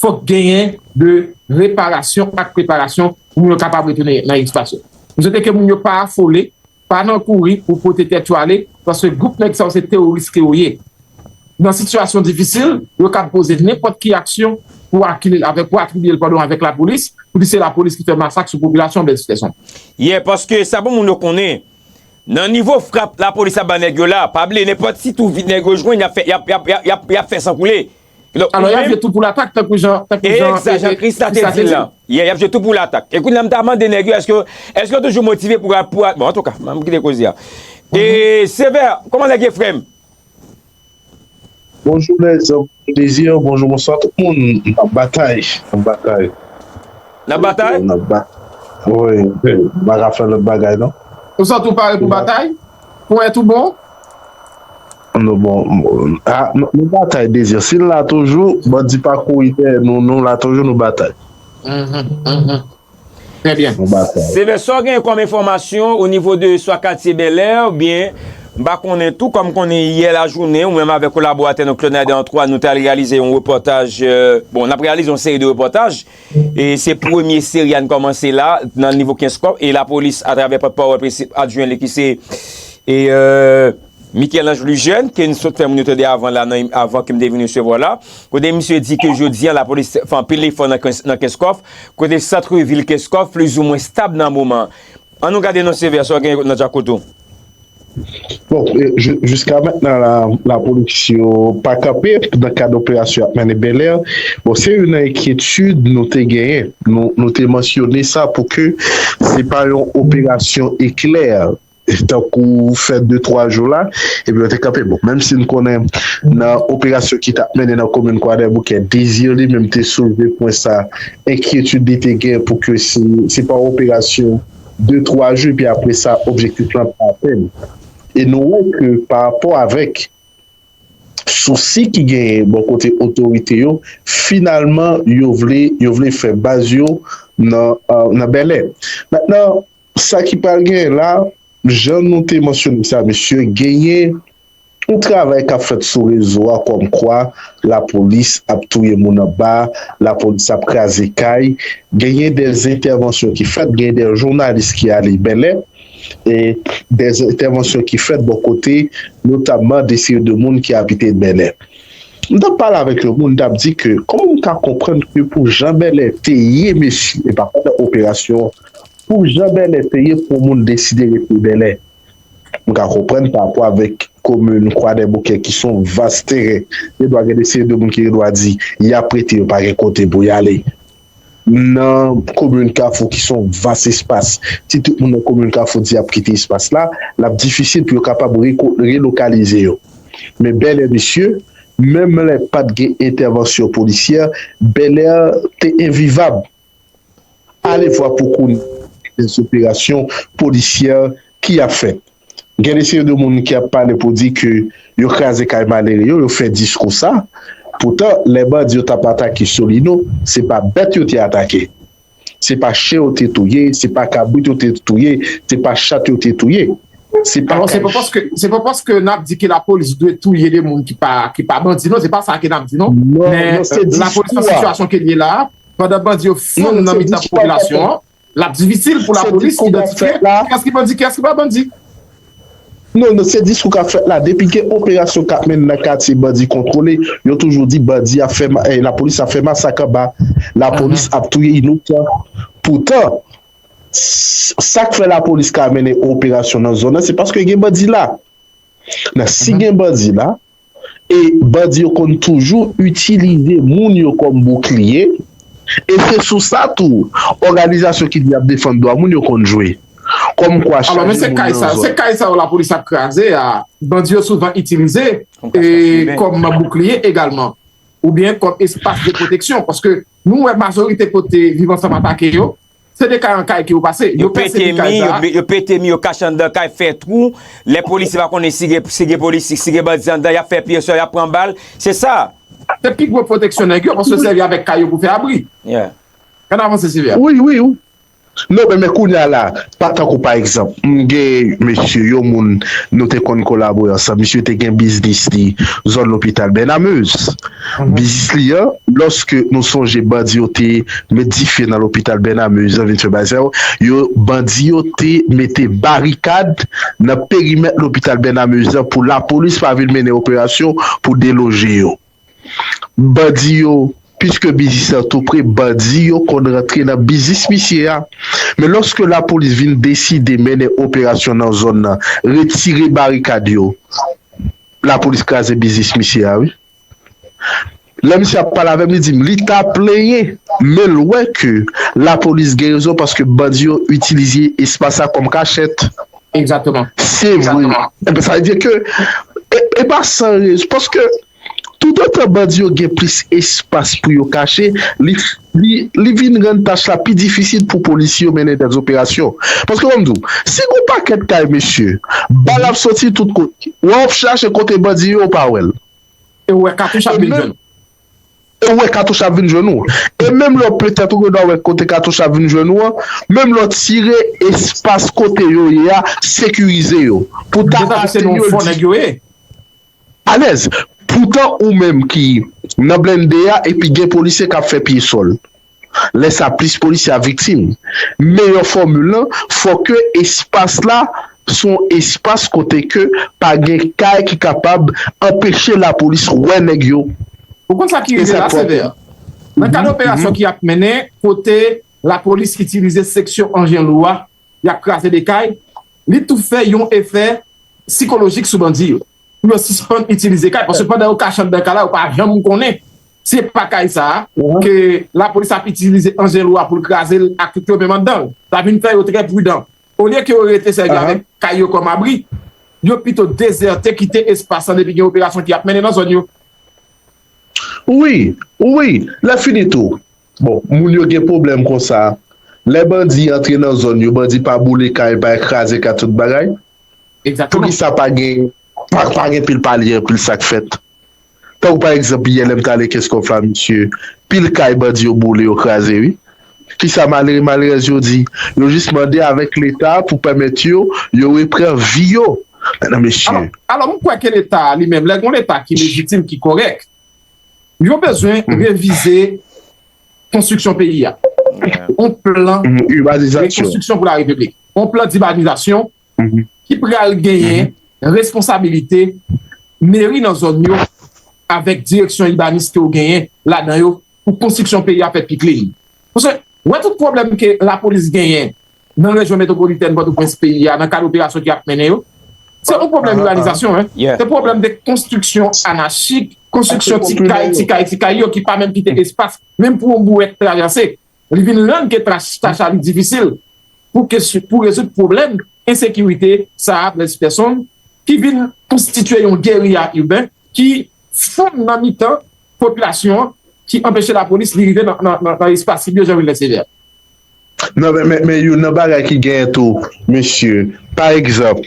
fòk genyen de reparasyon ak preparasyon pou moun yo kapab retounen nan espas yo. M swete ke moun yo pa afole, pa nan kouri pou pote tèt yo ale, paske gwoup nèg sa yo se teworis ke yo ye. Nan sitiyasyon difisil, yo kab poze nenpòt ki aksyon pou akile l avèk, pou atribye l, padon, avèk lapolis, pou di se lapolis ki fè masak sou popilasyon Blaise Peterson. Yeah, paske sa pou moun yo konnen, nan nivo frap lapolis ap ba nèg yo la, pa bliye nenpòt ti tou vit nèg yo jwenn, y ap fè, y ap, y ap, y ap, y ap, y ap fè san koule. Donk, Alò, ou y ap menm, jwe tou pou latak, tankou jan, tankou jan, egzak, jan Christa te di l la. Yeah, y ap jwe tou pou latak. E kounye a m ta mande nèg yo, èske, èske yo toujou motive pou, pou, bon, antouka, m kite koze a. E Sevè, kòman nèg ye, frè m? Bonjou lèzòm, Dezi, bonjou, bonswa tout moun. N ap batay, n ap batay. N ap batay? N ap ba-, wi, m pa ka fè lòt bagay non. Ou santi w pare pou batay? Ponyèt ou bon? Nou bon, ah, nou, nou batay Dezi. Si l la toujou, bandi pa kouri dèyè nou, nou la toujou, nou batay. Trè byen. Nou batay. Sevè, sa w gen kòm enfòmasyon o nivo de swa katye Bèlè oubyen m pa konnen tou, kòm konnen yè lajounen, ou menm avèk kolaboratè nou Claude Nader Antoine, nou t al reyalize yon repòtaj, euh, bon, n ap reyalize yon seri de repòtaj, e se premye seri a n kòmanse la, nan nivo Kenskòf, e lapolis, atravè pòtpawòl prensip adjwen li ki se, e, euh, Michel-Ange Lejeune, ke n sot fè moun yo tande avan la, nan, avan ke m te vin resevwa la. Kote misye di ke jodi a, lapolis fè anpil efò nan, Kens- nan Kenskòf, kote sant vil Kenskòf plizoumwen stab nan moman. An nou gade non Sevè, sa w gen nan djakout ou. Bon, e, ju- jiska mentnan la, lapolis yo pa kanpe nan kad operasyon y ap mennen Bèlè. Bon, se youn nan enkyetid nou te genyen. Nou, nou te mansyone sa pou ke se pa yon operasyon eklè, tankou fè de twa jou la, epi yo te kanpe. Bon, menm si n konnen nan operasyon ki t ap mennen nan komin Kwadèboukè, Dezi li menm te soulve pwen sa, enkyetid li te gen pou ke se, se pa yon operasyon de twa jou, epi apre sa, objektif lan pa atenn. E nou wè ke pa rapò avèk sousi ki genyen bò kote otorite yo, finalman, yo vle, yo vle fè baz yo nan, euh, nan Bèlè. Mentnan, sa ki pral genyen la, jan nou te mansyone sa, mesye, genyen yon travay k ap fèt sou rezo a kòmkwa lapolis ap touye moun anba, lapolis ap kraze kay, genyen de entèvansyon ki fèt, genyen de jounalis ki ale Bèlè, e de entèvansyon ki fèt bò kote, notamman de seri de moun ki abite Bèlè. M t ap pale avèk yon moun, m t ap di ke, kòman m ka konprann ke pou jan Bèlè te ye, mesye, e pa pandan operasyon an, pou jan Bèlè te ye, pou yon moun deside rete Bèlè. M ka konprann pa rapò avèk komin Kwadèboukè ki se yon vas teren. Gen dwa gen de seri de moun ki gen dwa di, y ap rete, yo pa gen kote pou y ale. Nan komin Kafou ki se yon vas espas, si tout moun nan komin Kafou di y ap kite espas la, l ap difisil pou yo kapab reko- relokalize yo. Men Bèlè, mesye, menm lè pa t gen entèvansyon polisyè, Bèlè te envivab. Ale vwa pou konnen de operasyon polisyè ki ap fèt. Gen de seri de moun ki ap pale pou di ke yo kraze kay malere yo, yo fè diskou sa. Poutan, lè bandi yo t ap atake Solino, se pa bèt yo te atake. Se pa chen yo te touye, se pa kabrit yo te touye, se pa chat yo te touye. Se pa Alò, se kay pa paske, se pa paske n ap di ke lapolis dwe touye de moun ki pa, ki pa bandi, non, se pa sa ke n ap di, non. Non, Men non, se euh, lapolis nan diskou a. Sitiyasyon ke l ye la, pandan bandi yo fonn Non, nan se mitan diskou a k ap popilasyon fèt. An, l ap difisil pou Se lapolis diskou k ap idantifye fèt la. Kiyès ki bandi, kiyès ki pa bandi. Non, non, se diskou k ap fèt la. Depi gen operasyon k ap mennen nan katye bandi kontwole, yo toujou di bandi ap fè, ma- eh, lapolis ap fè masak anba, lapolis ap touye inosan. Poutan, s- sa k fè lapolis ka mennen operasyon nan zòn nan, se paske gen bandi la. Nan si gen bandi la, e bandi yo konn toujou itilize moun yo kòm boukliye, e se sou sa tou, òganizasyon ki di y ap defann dwa moun yo konn jwe. Kòmkwa Alò, men chaje se moun kay nan sa, se zòn. Kay sa yo lapolis ap kraze a, bandi yo souvan itilize Kòm kachkach prive. Kòm boukliye egalman, oubyen kòm espas de pwoteksyon, paske nou wè majorite kote Viv Ansanm atake yo, se de kay an kay ke yo pase. Yo pete mi, yo, yo pete mi, yo kache anndan kay, fè twou. Lè polisye pa konnen si gen, si gen polisye, si gen bandi anndan, y ap fè pyès, y ap pran bal. Se sa. Se pi gwo pwoteksyon nèg yo, paske yo sèvi avèk kay yo pou fè abri. Yeah. Ann avanse, Sylvia. Wi, wi, wi. Non, men, men kounye a la, pa tankou pa egzanp, m gen mesye, yon moun nou te konn kolabore ansanm, misye te gen biznis li zòn lopital Bènamez. Biznis li an, lòske nou sonje bandi yo te met dife nan lopital Bènamez an, vin fè bagay sa yo, yo, bandi yo te mete barikad nan perimèt lopital Bènamez an pou lapolis pa vin mennen operasyon pou deloje yo. Bandi yo, piske biznis la tou pre, bandi yo konn rantre nan biznis misye a. Men lòske lapolis vin deside mennen operasyon nan zòn nan, retire barikad yo, lapolis kraze biznis misye a, wi. Lè misye ap pale avè m, li di m li ta plenyen, men l wè ke lapolis gen rezon paske bandi yo itilize espas la kòm kachèt. Egzakteman. Se vre. Sa vle di ke e, e pa san rezon, paske toutotan bandi yo gen plis espas pou yo kache, li, li, li vin rann tach la pi difisil pou polisye yo mennen dèzoperasyon. Paske, ban m di w, si gon pakèt kay, mesye, bal ap soti tout kote, w ap chache kote bandi yo, w pa wè l. E w wè katouch ap vin jwenn ou. E w wè katouch ap vin jwenn ou. E menm lè w petèt ou gen dwa wè kote katouch ap vin jwenn ou an, menm lè w tire, espas kote yo ye a, sekirize yo. Pou ta ateni yo, l di alèz. Poutan ou menm ki nan blende a epi gen polisye k ap fè pye sòl. Lè sa plis polisye a viktim. Meyè fòmil lan, fò ke espas la se yon espas kote ke pa gen kay ki kapab anpeche lapolis wè nèg yo. Ou konn sa ki rive la, Sevè? Nan kad operasyon ki ap mennen, kote lapolis itilize seksyon anjen lou a, y ap kraze de kay, li tou fè yon efè sikolojik sou bandi yo. Pou yo sispann itilize kay, paske pandan yo kache anndan kay la, yo pa janm konnen si se pa kay sa a ke lapolis ap itilize anjen lou a pou l kraze l ak tout yo menm anndan l. Sa vin fè yo trè pridan. Olye ke yo rete sèvi avèk kay yo kòm abri, yo pito dezète, kite espas lan depi gen operasyon ki ap mennen nan zòn yo. Wi, wi, lè fini tou. Bon, moun yo gen pwoblèm konsa. Lè bandi antre nan zòn yo, bandi pa boule kay, pa kraze kay, tout bagay. Poukisa pa gen, pa, pa gen pil pale, anpil sa k fèt? Tankou pa egzanp, yè lè m t ale Kenskòf la, mesye, pil kay bandi yo boule, yo kraze, wi. Kisa malere, malerèz yo di? Yo jis mande avèk Leta pou pèmèt yo, yo repran vi yo. Nan mesye. Alò, m kwè ke Leta a li menm, lè gon Leta ki lejitim, ki kòrèk, yo bezwen revize konstriksyon peyi a. On plan de konstriksyon pou la repiblik. On plan dibanizasyon ki pral genyen responsabilite meri nan zòn yo avèk direksyon ibanis ke w genyen ladan yo pou konstriksyon peyi a fèt pi klin. Paske, wè tout pwoblèm ke lapolis genyen nan rejyon metwopolitèn Pòtoprens peyi a, nan kad operasyon ki ap mennen yo, se yon pwoblèm ibanizasyon, en. Se pwoblèm de konstriksyon anachik, konstriksyon ti kay, ti kay, ti kay yo ki pa menm kite espas, menm pou yon bouwèt travèse. Li vin rann ke tach, tach la li difisil pou, ke, pou rezoud pwoblèm ensekirite sa a, blès pèsonn, ki vin konstitye yon geriya iben ki fonn nan mitan popilasyon an, ki anpeche lapolis li rive nan, nan, nan, nan espas li yo, jan Wilner Sévère. Non, men, men, men youn nan bagay ki genyen tou, mesye, pa egzanp,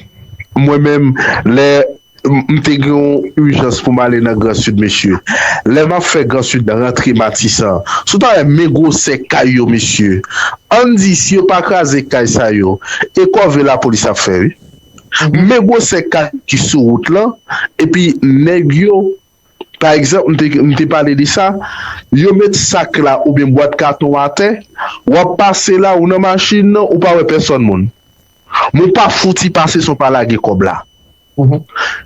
mwen menm, lè m, m te gen yon ijans pou m ale nan Gran Sid, mesye. Lè m ap fè Gran Sid rantre Matisan, si w ta wè men gwosè kay yo, mesye, ann di si yo pa kraze kay sa yo, e kòve lapolis ap fè, wi. Men gwosè kay ki sou wout lan, epi nèg yo, pa egzanp, m te, m te pale de sa, yo met sak la oubyen bwat katon atè, w ap pase la, ou nan machin nan, ou pa wè pèsonn moun. Men w pa fouti pase san w pa lage kòb la.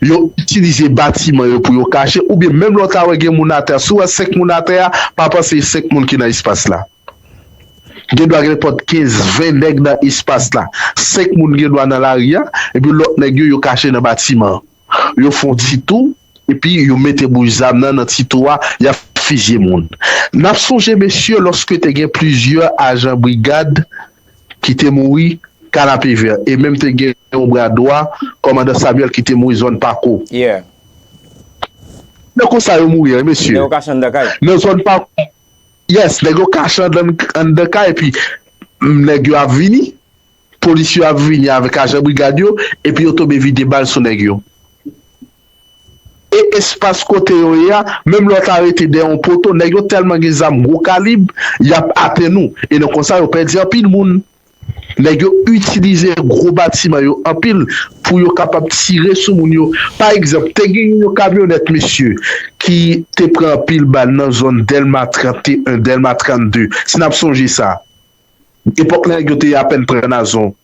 Yo itilize batiman yo pou yo kache, oubyen menm lè w ta wè gen moun atè, si w wè senk moun atè a, pa panse e senk moun ki nan espas la. Gen dwa gen nenpòt kenz, ven nèg nan espas la. Senk moun gen dwa nan lari a, epi lòt nèg yo, yo kache nan batiman an. Yo fè yon ti tou, epi yo mete bouch zam nan nan ti tou a, y ap fizye moun. N ap sonje, mesye, lòske te gen plizyè ajan brigad ki te mouri Kanapevè, e menm te gen yon bra dwa, kòmandan Samuel, ki te mouri zòn Pako. Nan konsa yo mouri, wi, mesye. Nan zòn Pako. Yes, nèg yo kache anndan, anndan kay, epi, mm, nèg yo ap vini, polis yo ap vini avèk ajan brigad yo, epi yo tonbe vide bal sou nèg yo. E espas kote yo ye a, menm lè w ta rete dèyè yon poto, nèg yo tèlman gen zam gwo kalib, y ap atenn ou. E nan konsa, yo pèdi anpil moun. Nèg yo itilize gwo batiman yo anpil pou yo kapab tire sou moun yo. Pa egzanp, te gen yon kamyonèt, mesye, ki te pran anpil bal nan zòn Dèlma trannteyen, Dèlma trannde. Si n ap sonje sa, epòk nèg yo te apèn pran Nazon.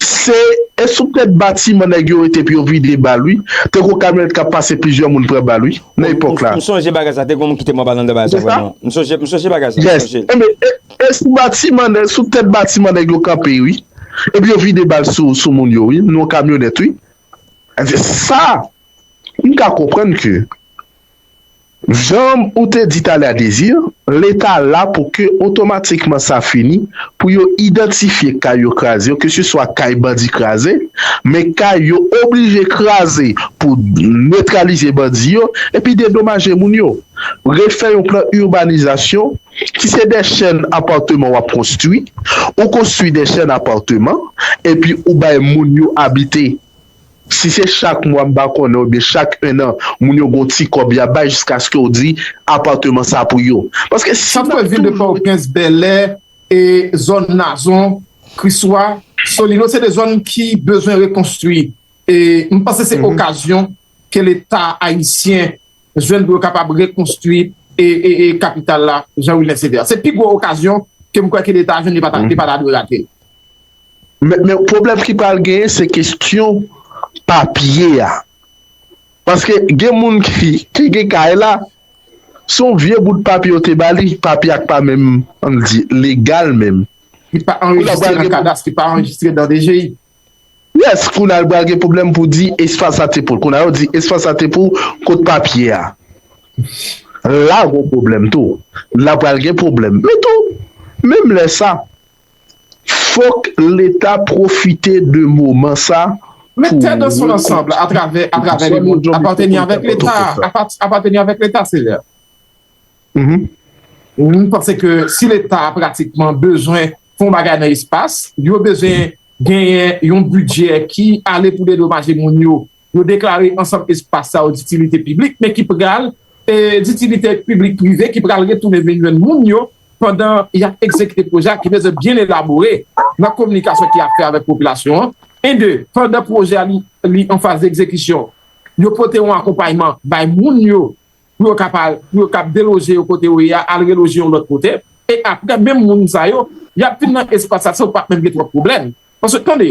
Se, e sou tèt batiman nèg yo rete pou yo vide bal, wi. Te gen yon kamyonèt k ap pase plizyè moun pran bal, wi, nan epòk la. M sonje bagay sa, te gen yon moun ki te mò bal anndan bagay sa, vrèman. M sonje, m sonje bagay sa, m sonje. Enben, e, e sou batiman, sou tèt batiman nèg yo kanpe, wi. Epi yo vide bal sou, sou moun yo, wi, nan yon kamyonèt, wi. Sa, m ka konprann ke Jan ou te di talè a, Désir, Leta la pou ke otomatikman sa fini, pou yo idantifye kay yo kraze yo, keseswa kay bandi kraze, men kay yo oblije kraze pou netralize bandi yo, epi dedomaje moun yo. Refè yon plan ibanizasyon ki se de chèn apatman w ap konstwi, ou konstwi de chèn apatman, epi ou bay moun yo abite. Si se chak mwa, m pa konnen, oubyen chak ennan, moun yo gon ti kòb y ap bay jiskaske w di apatman sa pou yo. Paske si n ap toujou. Santvil de Pòtoprens, Bèlè, e zòn Nazon, Kriswa, Solino, se de zòn ki bezwen rekonstwi. E m panse se okazyon ke Leta ayisyen jwenn pou yo kapab rekonstwi e, e, e kapital la, Jean Wilner Sévère. Se pi gwo okazyon ke m kwè ke Leta jwenn, li pa ta, li pa ta dwe rate l. Men, men pwoblèm ki pral genyen, se kesyon papye a. Paske gen moun ki, ki gen kay la, se yon vye bout papye yo te ba li, papye a k pa menm, ann di, legal menm. Ki pa anrejistre nan kadas, ki pa anrejistre nan D G I. Yes, kounye a l pral gen pwoblèm pou di espas la te pou l. Kounye a yo di espas la te pou kot papye a. La gon pwoblèm tou. La pral gen pwoblèm. Men tou, menm lè sa, fòk Leta pwofite de moman sa. Met tèt ansanm atravè, atravè lemonn. Apateni avèk Leta. Apateni avèk Leta, Sévère. M panse ke si Leta pratikman bezwen fè yon bagay nan espas, yo bezwen genyen yon bidjè ki ale pou dedomaje moun yo. Yo deklare ansanm espas sa yo ditilite piblik, men ki pral, e, ditilite piblik prive, ki pral retounen vin jwenn moun yo pandan y ap egzekite pwojè a ki bezwen byen elabore nan kominikasyon ki ap fè avèk popilasyon an. E de, pandan pwojè a li, li an faz egzekisyon, yo pote yon akonpayman bay moun yo pou yo kapab, pou yo kab deloje yo kote yo ye a, al reloje yo lòt kote. E apre, menm moun sa yo, y ap vin nan espas sa san yo p ap menm gen twòp pwoblèm. Paske, tande,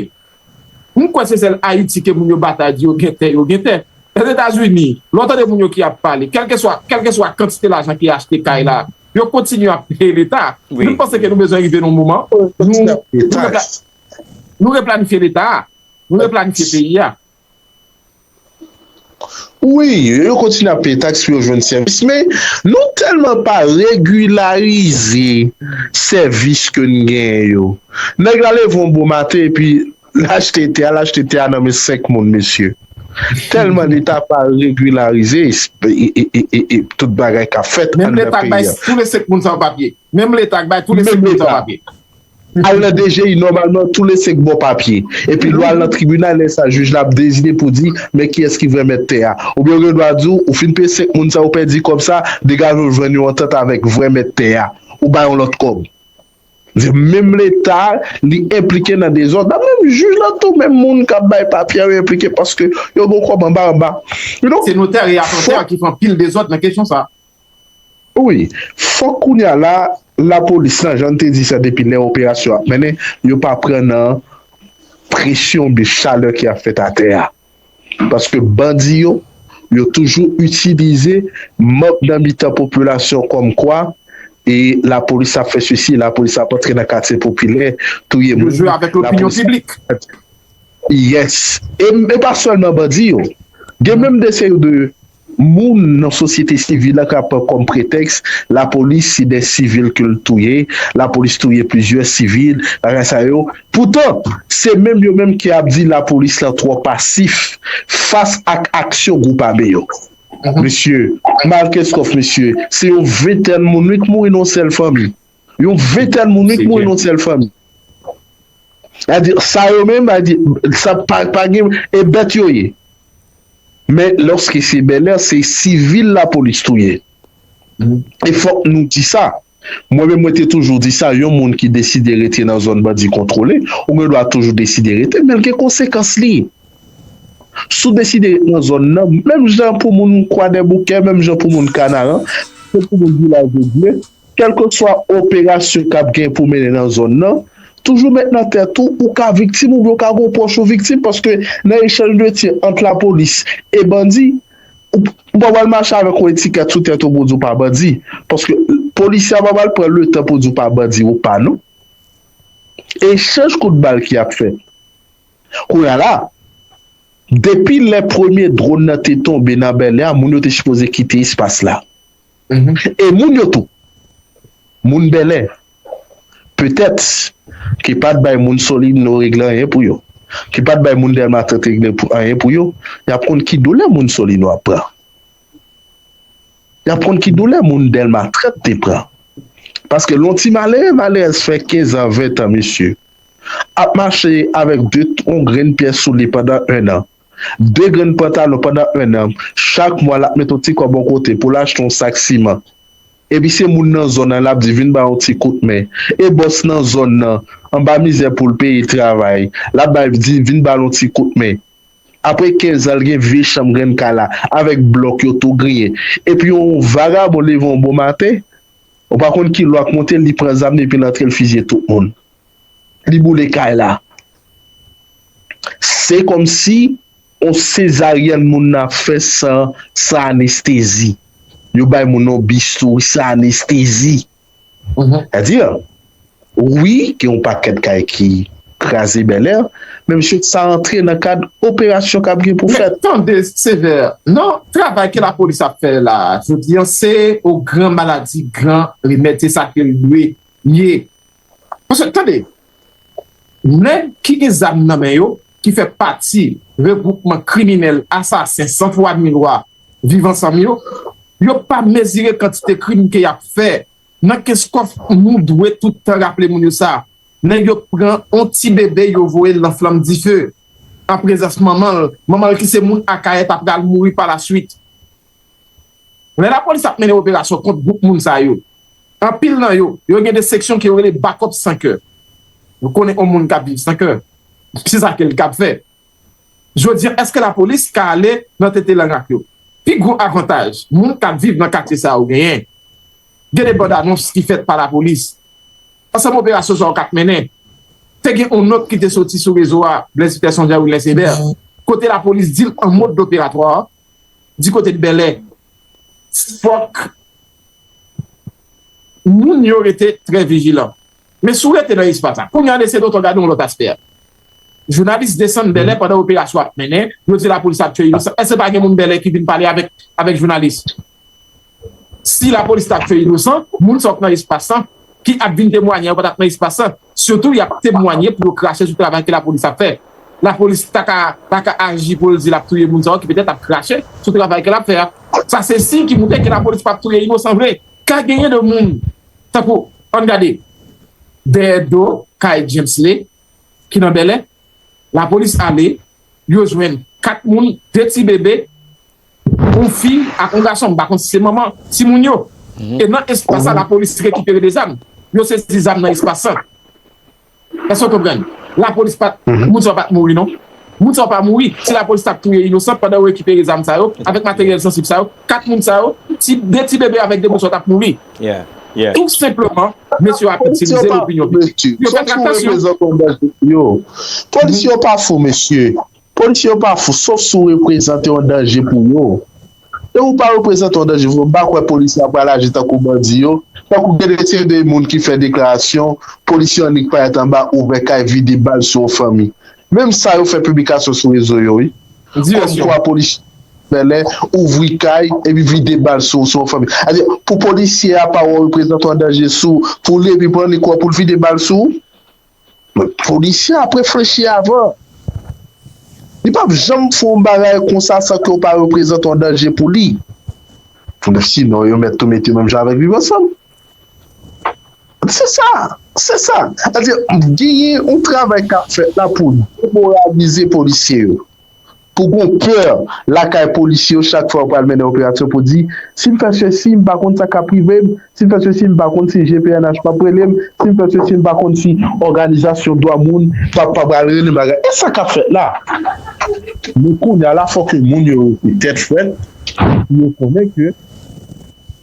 m kwè se sèl Ayiti ke moun yo batay di yo gen tè, yo gen tè. Lèzetazini, lè w tande moun yo ki ap pale, kèlkeswa, kèlkeswa kantite lajan ki achte kay la, yo kontinye ap peye Leta. M panse ke nou bezwen rive nan yon moman, nou, nou repla-, nou replanifye Leta a, nou replanifye peyi a. Wi, yo kontinye ap peye taks pou yo jwenn sèvis, men nou tèlman pa regilarize sèvis ke n genyen yo. Nèg la leve yon bon maten epi l achte tè a, l achte tè a nan men senk moun, mesye. Tèlman Leta pa regilarize e, e, e, e, e tout bagay k ap fèt anndan peyi a. Menm Leta k bay tou le senk moun sa yo papye. Menm Leta k bay tou le senk moun sa yo papye. Al nan D G I, nòmalman, tou le senk ba w papye. Epi lè w al nan tribinal, lè sa, jij la ap deside pou di, men kiyès ki vrè mèt tè a. Oubyen yo gen dwa di w, ou fin peye senk moun sa, ou pèdi kòb sa, degaje w jwenn yon antant avèk vrè mèt tè a. Ou bay yon lòt kòb. Menm Leta, li enplike nan dezòd la, menm jij la tou, menm moun k ap bay papye a, yo enplike paske yo gen kòb anba anba. Se notè e apantè ki fè anpil dezòd nan kesyon sa. Wi, fòk kounye a la, lapolis lan, jan n te di sa depi lè operasyon ap mennen, yo pa pran nan presyon oubyen chalè ki ap fèt atè a. Paske bandi yo, yo toujou itilize mòb nan mitan popilasyon kòmkwa, e lapolis ap fè sesi, lapolis ap antre nan katye popilè, touye moun. Yo jwe avèk lopinyon piblik. Yes. E, e pa sèlman bandi yo. Gen menm de seri de moun nan sosyete sivil la k ap pran kòm pretèks lapolis se de sivil ke l touye, lapolis touye plizyè sivil, bagay sa yo. Poutan, se menm yo menm ki ap di lapolis lan twò pasif fas ak aksyon gwoup ame yo. Mesye, Marc Escoff, mesye, se yon ventèn moun wi k mouri nan yon sèl fanmi. Yon ventèn moun wi k mouri nan yon sèl fanmi. Sa di, sa yo menm, sa di, sa pa, pa gen, e bèt yo ye. Men lòske se Bèlè, se sivil lapolis touye. E fòk nou di sa. Mwen menm, mwen te toujou di sa, yon moun ki deside rete nan zòn bandi kontwole, ou gen dwa toujou deside rete, men l gen konsekans li. Si w deside ret nan zòn nan, menm jan pou moun Kwadèboukè, menm jan pou moun Kanaran, menm pou moun Vilaj de Dye, kèlkeswa operasyon k ap gen pou mennen nan zòn nan, toujou met nan tèt ou, ou ka viktim oubyen ou ka gon pwòch ou viktim, paske nan echanj de tir ant lapolis e bandi, ou, ou pa pral mache avèk yon etikèt sou tèt ou pou di w pa bandi, paske polisye a pa pral pran letan pou di w pa bandi ou pa non. Echanj kout bal ki ap fèt. Kounye a la, depi lè premye dwòn nan te tonbe nan Bèlè a, moun yo te sipoze kite espas la. E moun yo tou, moun Bèlè, petèt, ki pa t bay moun Solino regle anyen pou yo, ki pa t bay moun Dèlma trant regle pou, anyen pou yo, y ap konn ki doulè moun Solino ap pran. Y ap konn ki doulè moun Dèlma trant te pran. Paske lè yon ti malere, malerèz fè kenz an, ven an, mesye, ap mache avèk de, yon grenn pyès soulye pandan en an, de grenn pantalon pandan en an, chak mwa l ap mete yon ti kòb yon kote pou l achte yon sak siman. Epi se moun nan zòn nan l ap di vin ba yon ti kout men. E bòs nan zòn nan, anba mizè pou l peye travay, l ap bay di vin ba l yon ti kout men. Apre kenz an, l gen vye chanm grenn kay la, avèk blòk yo tou griyen. Epi yon vagabon leve yon bon maten, ou pa konn ki lwa k monte, li pran zam li epi l antre l fizye tout moun. Li boule kay la. Se kòmsi yon sezaryèn moun nan ap fè san, san anestezi. Yo bay moun yon bistouri san anestezi. Sètadi, wi, gen yon pakèt kay ki kraze Bèlè, men mesye, sa rantre nan kad operasyon k ap gen pou fèt. Tande, Sevè, non, travay ke lapolis ap fè la, jodi a, se o gran maladi, gran remèd, se sa ke l dwe ye. Paske, tande, nèg ki gen zam nan men yo, ki fè pati regwoupman kriminèl, asasen, sanfwadmilwa, Viv Ansanm yo, yo pa mezire kantite krim ke y ap fè. Nan kenskòf, nou dwe tout tan raple moun yo sa. Nèg yo pran on ti bebe, yo voye l nan flanm dife. An prezans manman l, manman l ki se moun Akayè t ap pral mouri pa la swit. Lè lapolis ap mennen operasyon kont gwoup moun sa yo, anpil nan yo, yo gen de seksyon ke yo rele bakòp san kè. Nou konnen on moun k ap viv san kè. Se sa ke l kab fè. Jodi a, èske lapolis ka ale nan tete lang ak yo? Pi gwo avantaj moun k ap viv nan katye sa yo genyen, gen de bannanons ki fèt pa lapolis. Ansanm operasyon sa yo k ap mennen. Te gen yon nòt ki te soti sou rezo a, Blaise Peterson Jean Wilens Eber, kote lapolis di l an mòd operatwa, di kote de Bèlè, fòk moun yo rete trè vijilan. Men si w rete nan espas la, kounye a n eseye tonton gade yon lòt aspè a. Jounalis desann Bèlè pandan operasyon ap mennen, yo di lapolis ap tiye inosan. Èske pa gen moun Bèlè ki vin pale avèk, avèk jounalis? Si lapolis t ap tiye inosan, moun sa yo k nan espas lan, ki ap vin temwaye yo pa t ap nan espas lan. Sitou, y ap temwaye pou yo krache sou travay ke lapolis ap fè. Lapolis ta ka, ta ka aji pou l di l ap touye moun sa yo ki petèt ap krache sou travay ke l ap fè a. Sa se siy ki montre ke lapolis p ap touye inosan vre. Ka genyen de moun, tankou, ann gade, dèyè do kay James Lé, ki nan Bèlè, lapolis ale, yo jwenn kat moun, de ti bebe, yon fi ak yon gason, m pa konn si se manman timoun yo. E nan espas sa, lapolis rekipere de zam. Yo sezi zam nan espas sa. Èske w konprann? Lapolis pa t, moun sa yo pa t mouri, non. Moun sa yo pa mouri. Si lapolis t ap touye inosan pandan yo rekipere zam sa yo, avèk materyèl sansib sa yo, kat moun sa yo, ti, de ti bebe avèk de moun sa yo t ap mouri. Tou senpleman, mesye yo ap itilize lopinyon piblik. Yo fè traktasyon. Polisye yo pa fou, mesye. Polisye yo pa fou, sof si w reprezante yon danje pou yo. E ou pa reprezante yon danje pou yo, m pa kwè polisye a pral aji tankou bandi yo. Tankou gen de seri de moun ki fè deklarasyon, polisye annik parèt anba, ouvè kay, vide bal sou yon fanmi. Menm sa yo fè piblikasyon sou rezo yo, wi. Kòmkwa polisye Bèlè ouvri kay epi vide bal sou, sou yon fanmi. Sa vle di, pou polisye a pa wè w reprezante yon danje sou, pou li epi pou l annik wè pou l vide bal sou ou. Men polisye ap reflechi avan. Li p ap janm fè yon bagay konsa san ke w pa reprezante yon danje pou li. Sinon, yo mèt tou mete menm jan avèk Viv Ansanm. Se sa, se sa. Sa vle di, genyen yon travay k ap fèt la pou demoralize polisye yo. Pou gen pè lakay polisye yo chak fwa yo pral mennen operasyon pou di, si m fè sesi, m pa konn sa k ap rive m, si m fè sesi, m pa konn si G P N H p ap rele m, si m fè sesi, m pa konn si òganizasyon dwa moun p ap, p ap pral rele m bagay. E sa k ap fèt la. Men kounye a la, fòk ke moun yo rete tèt frèt, pou yo konnen ke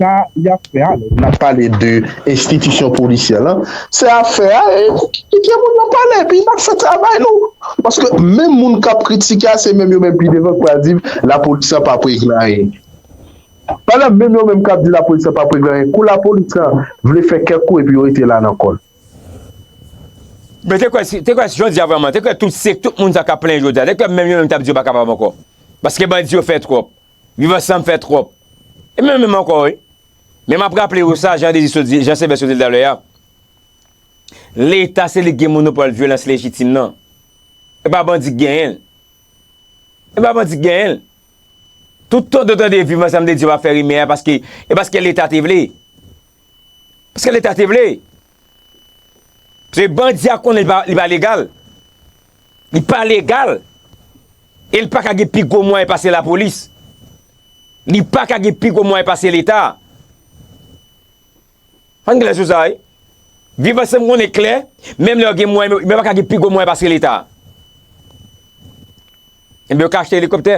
sa y ap fè a, lè n ap pale de enstitisyon polisyè lan, se afè a, e, kite moun nan pale, epi n ap fè travay nou. Paske menm moun k ap kritike a, se menm yo menm pi devan k pral di lapolis lan p ap regle anyen. Pandan menm yo menm k ap di lapolis lan p ap regle anyen, kou lapolis lan vle fè kèk kou epi yo rete la nan kò l. Men te kwè, si, te kwè si jodi a vrèman, te kwè tout se, tout moun sa k ap plenyen jodi a, te kwè menm yo menm t ap di yo pa kapab ankò. Paske bandi yo fè twòp. Viv Ansanm fè twòp. E menm, menm ankò, wi. Men m ap raple w sa, Jean Désir sot di, Jean Sylvestre sot di l talè a. Leta se li ki gen monopòl vyolans lejitim nan. E pa bandi k genyen l. E pa bandi k genyen l. Toutan w tande Viv Ansanm te di yo pa fè rimè a paske, e paske Leta te vle. Paske Leta te vle. Paske bandi a konnen li pa, li pa legal. Li pa legal. E li pa ka gen pi gwo mwayen pase lapolis. Li pa ka gen pi gwo mwayen pase Leta. Ann klè sou sa, wi. Viv Ansanm konnen klè, menm lè yo gen mwayen, men yo pa ka gen pi gwo mwayen pase Leta. Ebyen, yo ka achte elikoptè.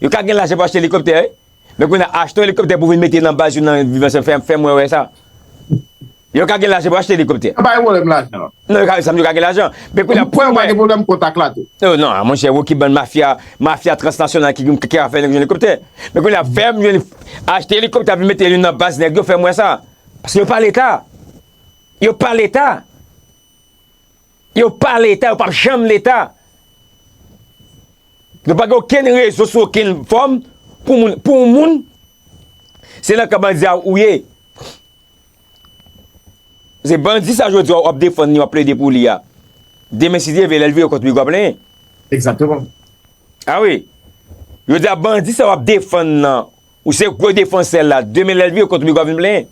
Yo ka gen lajan pou achte elikoptè, wi. Men kounye a, achte yon elikoptè pou vin mete nan baz yo nan Viv Ansanm, fè, fè mwen wè sa. Yo ka gen lajan pou achte elikoptè. Yo pa gen pwoblèm lajan. Non, yo ka, sa m di yo ka gen lajan. Men kounye a, pou mwen, yo pa gen pwoblèm kontak la tou. Non, non, monchè, Rocky bann mafya, mafya transnasyonal ki, ki, ki ka fè nèg jwenn elikoptè. Men kounye a, fè m jwenn, achte elikoptè, vin mete li nan baz nèg yo, fè m wè sa. Paske yo pa Leta. Yo pa Leta. Yo pa Leta, yo p ap janm Leta. Yo pa gen okenn rezon sou okenn fòm pou moun, pou yon moun, se nan kan bandi a ou ye. Se bandi sa jodi a w ap defann li, w ap plede pou li a. Demen si Dye vle, lè l vire kont ou, w ap plenyen. Egzakteman. A wi. Jodi a bandi sa w ap defann nan, ou se gwo defansè l la, demen lè l vire kont ou, w ap vin plenyen.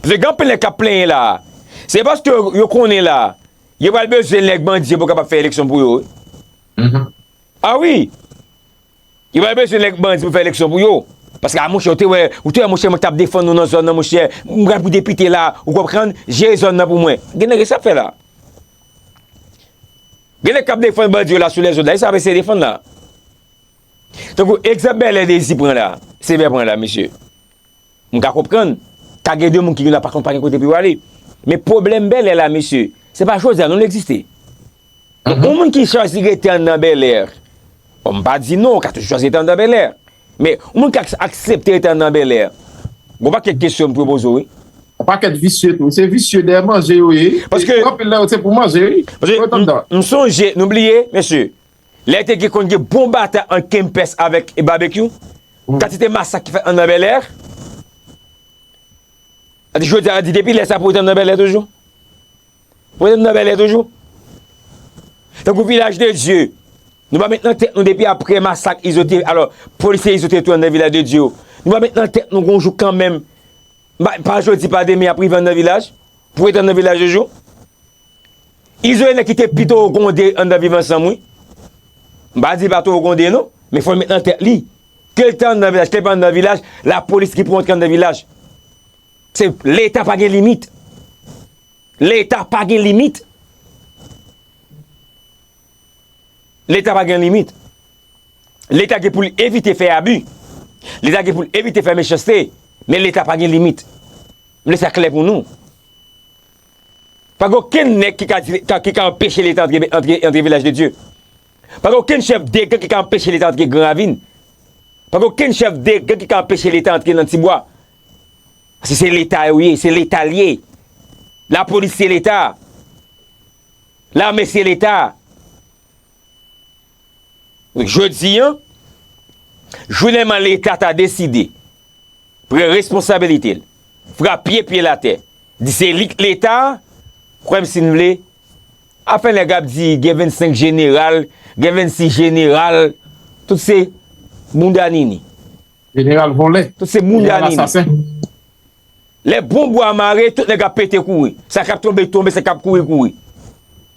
Paske gen anpil nèg k ap plenyen la. Se paske yo, yo konnen la, yo pral bezwen nèg bandi yo pou kapab fè eleksyon pou yo, wi. A wi. Yo pral bezwen nèg bandi pou fè eleksyon pou yo. Paske, a, monchè, ou te wè, ou te wè, monchè, mwen k t ap defann nou nan zòn nan, monchè, m pral pou depite la, ou konprann, jere zòn nan pou mwen. Gen nèg, e sa ap fè la. Gen nèg k ap defann bandi yo la sou lèzòd la, e sa ap eseye defann la. Tankou egzanp Bèlè Dezi pran la, Sevè pran la, mesye. M ka konprann, ka gen de moun ki gen la pa konn pa gen kote pou yo ale. Men pwoblèm Bèlè la, mesye, se pa jodi a non l egziste. Donk, yon moun ki chwazi rete anndan Bèlè, bon, m pa di non, ou ka toujou chwazi rete anndan Bèlè. Men, yon moun ki ak- aksepte rete anndan Bèlè, gon pakèt kesyon m pral poze w, wi. Yon pakèt visye tou. Se visye dèyè manje yo ye. Paske anpil nan yo se pou manje, wi. Paske m, m sonje, nou bliye, mesye, lè te gen konn gen bon batay ant Kempès avèk Babekyou, kantite masak ki fèt anndan Bèlè. Jodi a, di depi lè sa pou rete anndan Bèlè toujou? Pou rete anndan Bèlè toujou? Tankou Vilaj de Dye, nou pa met nan tèt nou depi aprè masak Izo te, alò, polisye Izo te touye anndan Vilaj de Dye yo. Nou pa met nan tèt nou gon jou kanmenm, pa, pa jodi, pa demen, y ap rive anndan vilaj? Pou rete anndan Vilaj de Dye? Izo e nèg ki te pi Towo Gwonde anndan Viv Ansanm, wi. M pa di pa Towo Gwonde, non, men fò l met nan tèt li. Ke l te anndan vilaj, ke l pa anndan vilaj, lapolis ki pou antre anndan vilaj. Se Leta pa gen limit. Leta pa gen limit. Leta pa gen limit. Leta gen pou l evite fè abi. Leta gen pou l evite fè mechanste. Men Leta pa gen limit. M vle sa klè pou nou. Pa gen okenn nèg ki ka di, ka, ki ka anpeche Leta antre, antre, antre Vilaj de Dye. Pa gen okenn chèf de gang ki ka anpeche Leta antre Gran Ravin. Pa gen okenn chèf de gang ki ka anpeche Leta antre nan Tibwa. Paske se Leta yo ye, se Leta l ye. Lapolis se Leta. Lame se Leta. Jodi a, jounèlman Leta ta deside pran responsabilite l, frape pye l atè, di se li k Leta, kwè m si n vle, afè nèg ap di gen vennsenk jeneral, gen vennsis jeneral, tout se bounda nini. Jeneral vòlè. Tout se moun la nini. Lè bon bwa mare, tout nèg ap pete kouri. Sa k ap tonbe, tonbe, sa k ap kouri, kouri.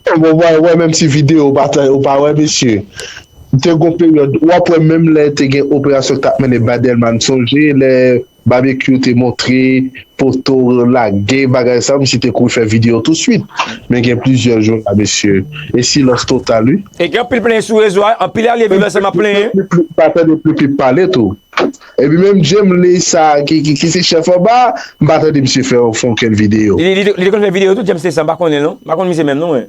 Bon, w wè, w wè menm ti videyo ou pa, ou pa wè, mesye. Te gon peryòd, w ap wè menm lè te gen operasyon k t ap mennen ba Dèlma, m sonje lè Babekyou te montre poto lage bagay sa, misye te kouri fè videyo touswit. Men gen plizyè jou la, mesye. E silans total, wi. E gen anpil plenyen sou rezo a, anpil alye viv ansanm ap plenyen. M pa tande Pipip pale tou. Epi menm Djemley sa ki, ki, ki se chèf anba, m pa tande misye fè, fè okenn videyo. Li, li, li, li te konn fè videyo tou, Djemley sa, m pa konnen non. M pa konn misye menm non, mwen.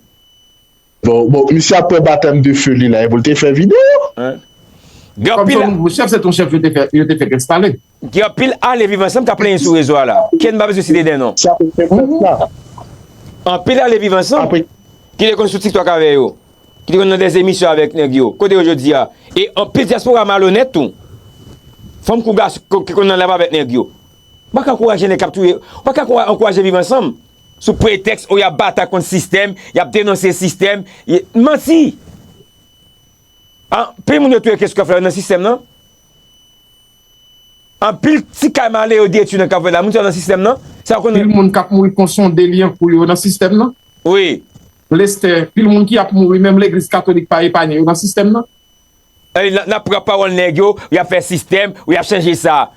Bon, bon, misye ap pran batèm de fe li la, e pou l te fè videyo. Gen anpil. Kòm se yon nouvo chèf, se t on chèf yo te fè, yo te fèk enstale. Gen anpil alye viv ansanm k ap plenyen sou rezo a la. Ken m pa bezwen site de non. Sa pou fè fèt la. Anpil alye viv ansanm. Apre. Ki te konn sou TikTok avè yo. Ki te konn nan de emisyon avèk nèg yo. Kote yo jodi a? E anpil dyaspora malonèt tou. Fanm kou gason ki konn nan lab avèk nèg yo. Ou pa ka ankouraje nèg k ap touye, ou pa ka ankouraje viv ansanm sou pretèks, o, y ap batay kont sistèm, y ap denonse sistèm. Manti! Anpil moun yo touye, kèskòf la yo nan sistèm nan. Anpil ti kay malere yo detwi nan k ap fèt la, moun sa yo nan sistèm nan. Sa yo konn. Anpil moun k ap mouri konson deli an kou yo nan sistèm nan. Wi. Lestè, pil moun ki ap mouri, menm legliz katolik pa epanye yo nan sistèm nan. N ap pran pawòl nèg yo, y ap fè sistèm, y ap chanje sa.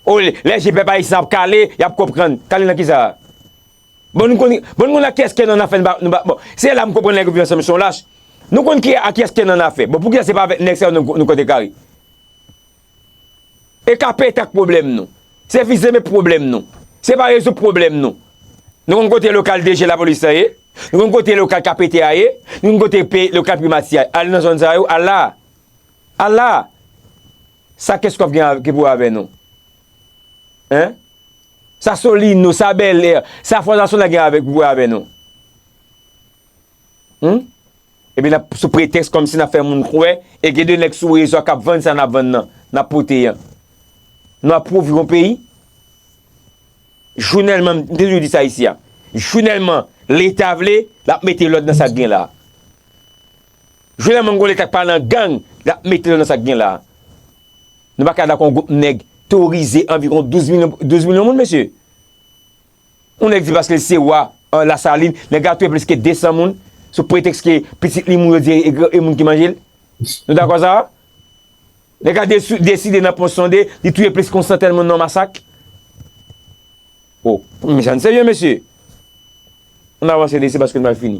O, lè je pèp ayisyen ap kale, y ap konprann. Kale nan kisa? Bon, nou konn, bon, nou konn a kiyès ke nan afè nou pa, nou pa, bon, se la m konprann nèg yo viv ansanm se yon lach. Nou konn ki a kiyès ke nan afè. Bon, poukisa se pa avèk nèg sa yo nou, nou kote kare? E ka pete ak pwoblèm nou. Se vize men pwoblèm nou. Se pa rezoud pwoblèm nou. Nou konn kote lokal D G lapolis la ye. Nou konn kote lokal K P T a ye. Nou konn kote pe, lokal primati a ye. Al nan zòn sa yo, al la. Al la. Sa kèskòf gen ki pou avè nou? Hein? Sa Solino, sa Bèlè, sa Fòs Nasyonal gen avèk pou avè nou? Hmm? Epi n ap sou pretèks kòmsi n ap fè moun kwè, e gen de nèg sou rezo a k ap vann sa n ap vann nan, n ap pote an. Nou ap pouvri yon peyi? Jounèlman, m te toujou di sa isi a. Jounèlman Leta vle, l ap mete lòd nan sa k gen la. Jounèlman gon Leta k pa nan gang, l ap mete lòd nan sa k gen la. Nou pa ka dakò yon gwoup nèg teworize anviwon douz milyon, douz milyon moun, mesye. Yon nèg di paske l se wa, an, Lasalin, nèg la touye plis ke de san moun, sou pretèks ke pitit li mouri, yo di e, e, e moun ki manje l. Nou dakò sa a? Nèg la desi-, deside nan Pon Sonde, li touye plis ke yon santèn moun nan yon masak. O, men sa n serye, mesye. Ann avanse, mesye, paske n pral fini.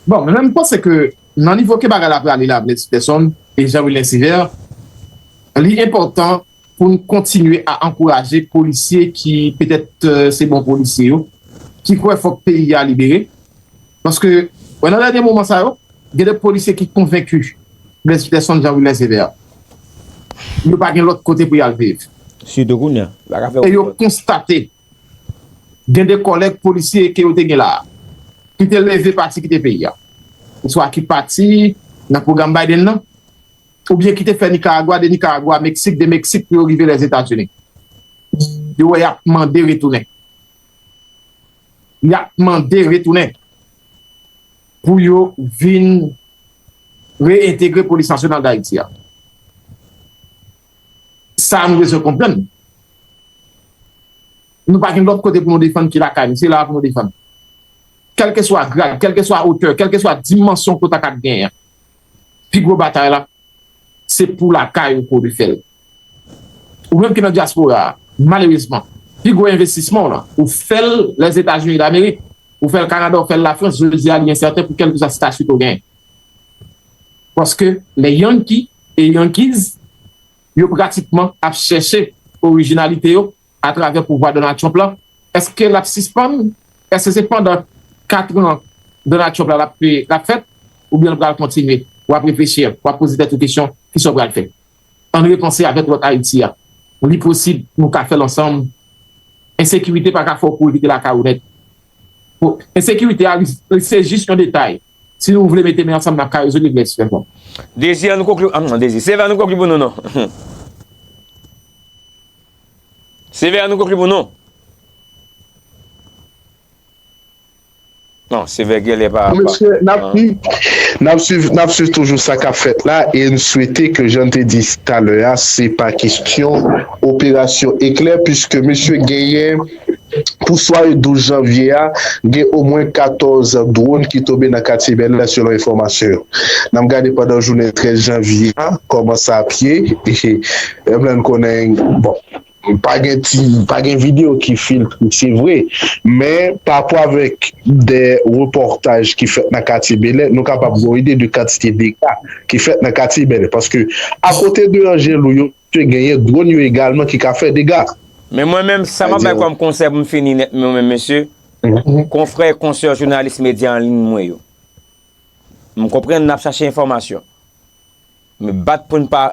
Bon, men m panse ke nan nivo ke bagay la prale la, Blaise Peterson e Jean Wilner Sévère, li enpòtan pou n kontinye a ankouraje polisye ki petèt, euh, se bon polisye yo, ki kwè fòk peyi a libere. Paske, wè, nan dènye moman sa yo, gen de polisye ki konvenki Blaise Peterson, Jean Wilner Sévère, yo pa gen lòt kote pou y al viv. Sitou kounye a, pa ka fè. E yo konstate gen de kòlèg polisye ke yo te gen la a, ki te leve pati kite peyi a. Oswa ki pati nan pwogram Biden nan, oubyen ki te fè Nikaragwa, de Nikaragwa, Meksik, de Meksik pou yo rive Lèzetazini. Yo wè y ap mande retounen. Y ap mande retounen pou yo vin reyentegre Polis Nasyonal Dayiti a. Sa a nou bezwen konprann. Nou pa gen lòt kote pou nou defann ki lakay nou, se la a pou nou defann. Kèlkeswa grad, kèlkeswa otè, kèlkeswa dimansyon ke w ta ka genyen an, pi gwo batay la, se pou lakay ou ke w dwe fè l. Ou menm ki nan dyaspora a, malerezman, pi gwo envestisman w lan, ou fè l Lèzetazini Damerik, ou fè l Kanada, ou fè l Lafrans, jodi a li ensèten pou kèlkeswa stati ke w genyen. Paske les Yankees et Yankees, yo pratikman ap chèche orijinalite yo atravè pouvwa Donald Trump la. Èske l ap sispann? Èske se pandan kat an Donald Trump la l ap, l ap fèt? Oubyen l pral kontinye? W ap reflechi, w ap poze tèt ou kesyon, kisa w pral fè? Ann repanse avèk lòt Ayiti a. Li posib nou ka fè l ansanm. Ensekirite pa ka fè w kouri kite lakay ou nèt. Bon, ensekirite a, li, li se jis yon detay. Si nou vle mete men ansanm, n ap ka rezolve l, Blaise Peterson. Dezi, ann nou konkli, ah, non, Dezi. Sévère, ann nou konkli pou nou, non. Sévère, ann nou konkli pou nou. Non, Sévère genlè pa, pa. Mesye, n ap, ah, swiv, n ap swiv, n ap swiv toujou sa k ap fèt la, e n swete ke, jan n te di talè a, se pa kesyon operasyon eklè, piske mesye genyen pou sware douz janvye a, gen omwen katòz dwòn ki tonbe nan katye Bèlè, selon enfòmasyon yo. N ap gade pandan jounen trèz janvye a, kòman sa ap ye, e, e, e, n konnen, bon, pa gen ti, pa gen videyo ki filtre, se vre, men pa rapò avèk de repòtaj ki fèt nan katye Bèlè, nou kapab gen yon ide de kantite dega ki fèt nan katye Bèlè. Paske, akote de Angelou yo, te genyen dwòn yo egalman ki ka fè dega. Men mwen menm, sa m ap bay kòm konsèy pou m fini nèt, mwen menm, mesye, konfrè, konsè jounalis medya an liy mwen yo. M konprann n ap chache enfòmasyon. Men bat pou n pa,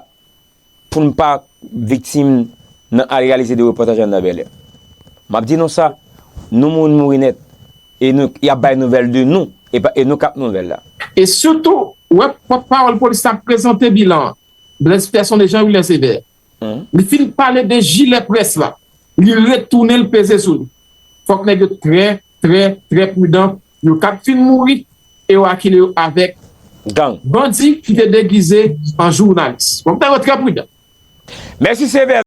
pou n pa viktim nan al reyalize de repòtaj anndan Bèlè. M ap di nou sa, nou moun mouri nèt. E nou, y ap bay nouvèl de nou. E pa, e nou k ap nouvèl la. E sitou, wè, pòtpawòl polis la prezante bilan an. Blaise Peterson e Jean Wilner Sévère. Li fin pale de jilè près la. Li retounen l peze sou li. Fòk nèg yo trè, trè, trè pridan. Yo k ap fin mouri, e yo akile yo avèk gang. Bandi ki te degize an jounalis. Fòk nèg yo trè pridan. Mèsi Sevè.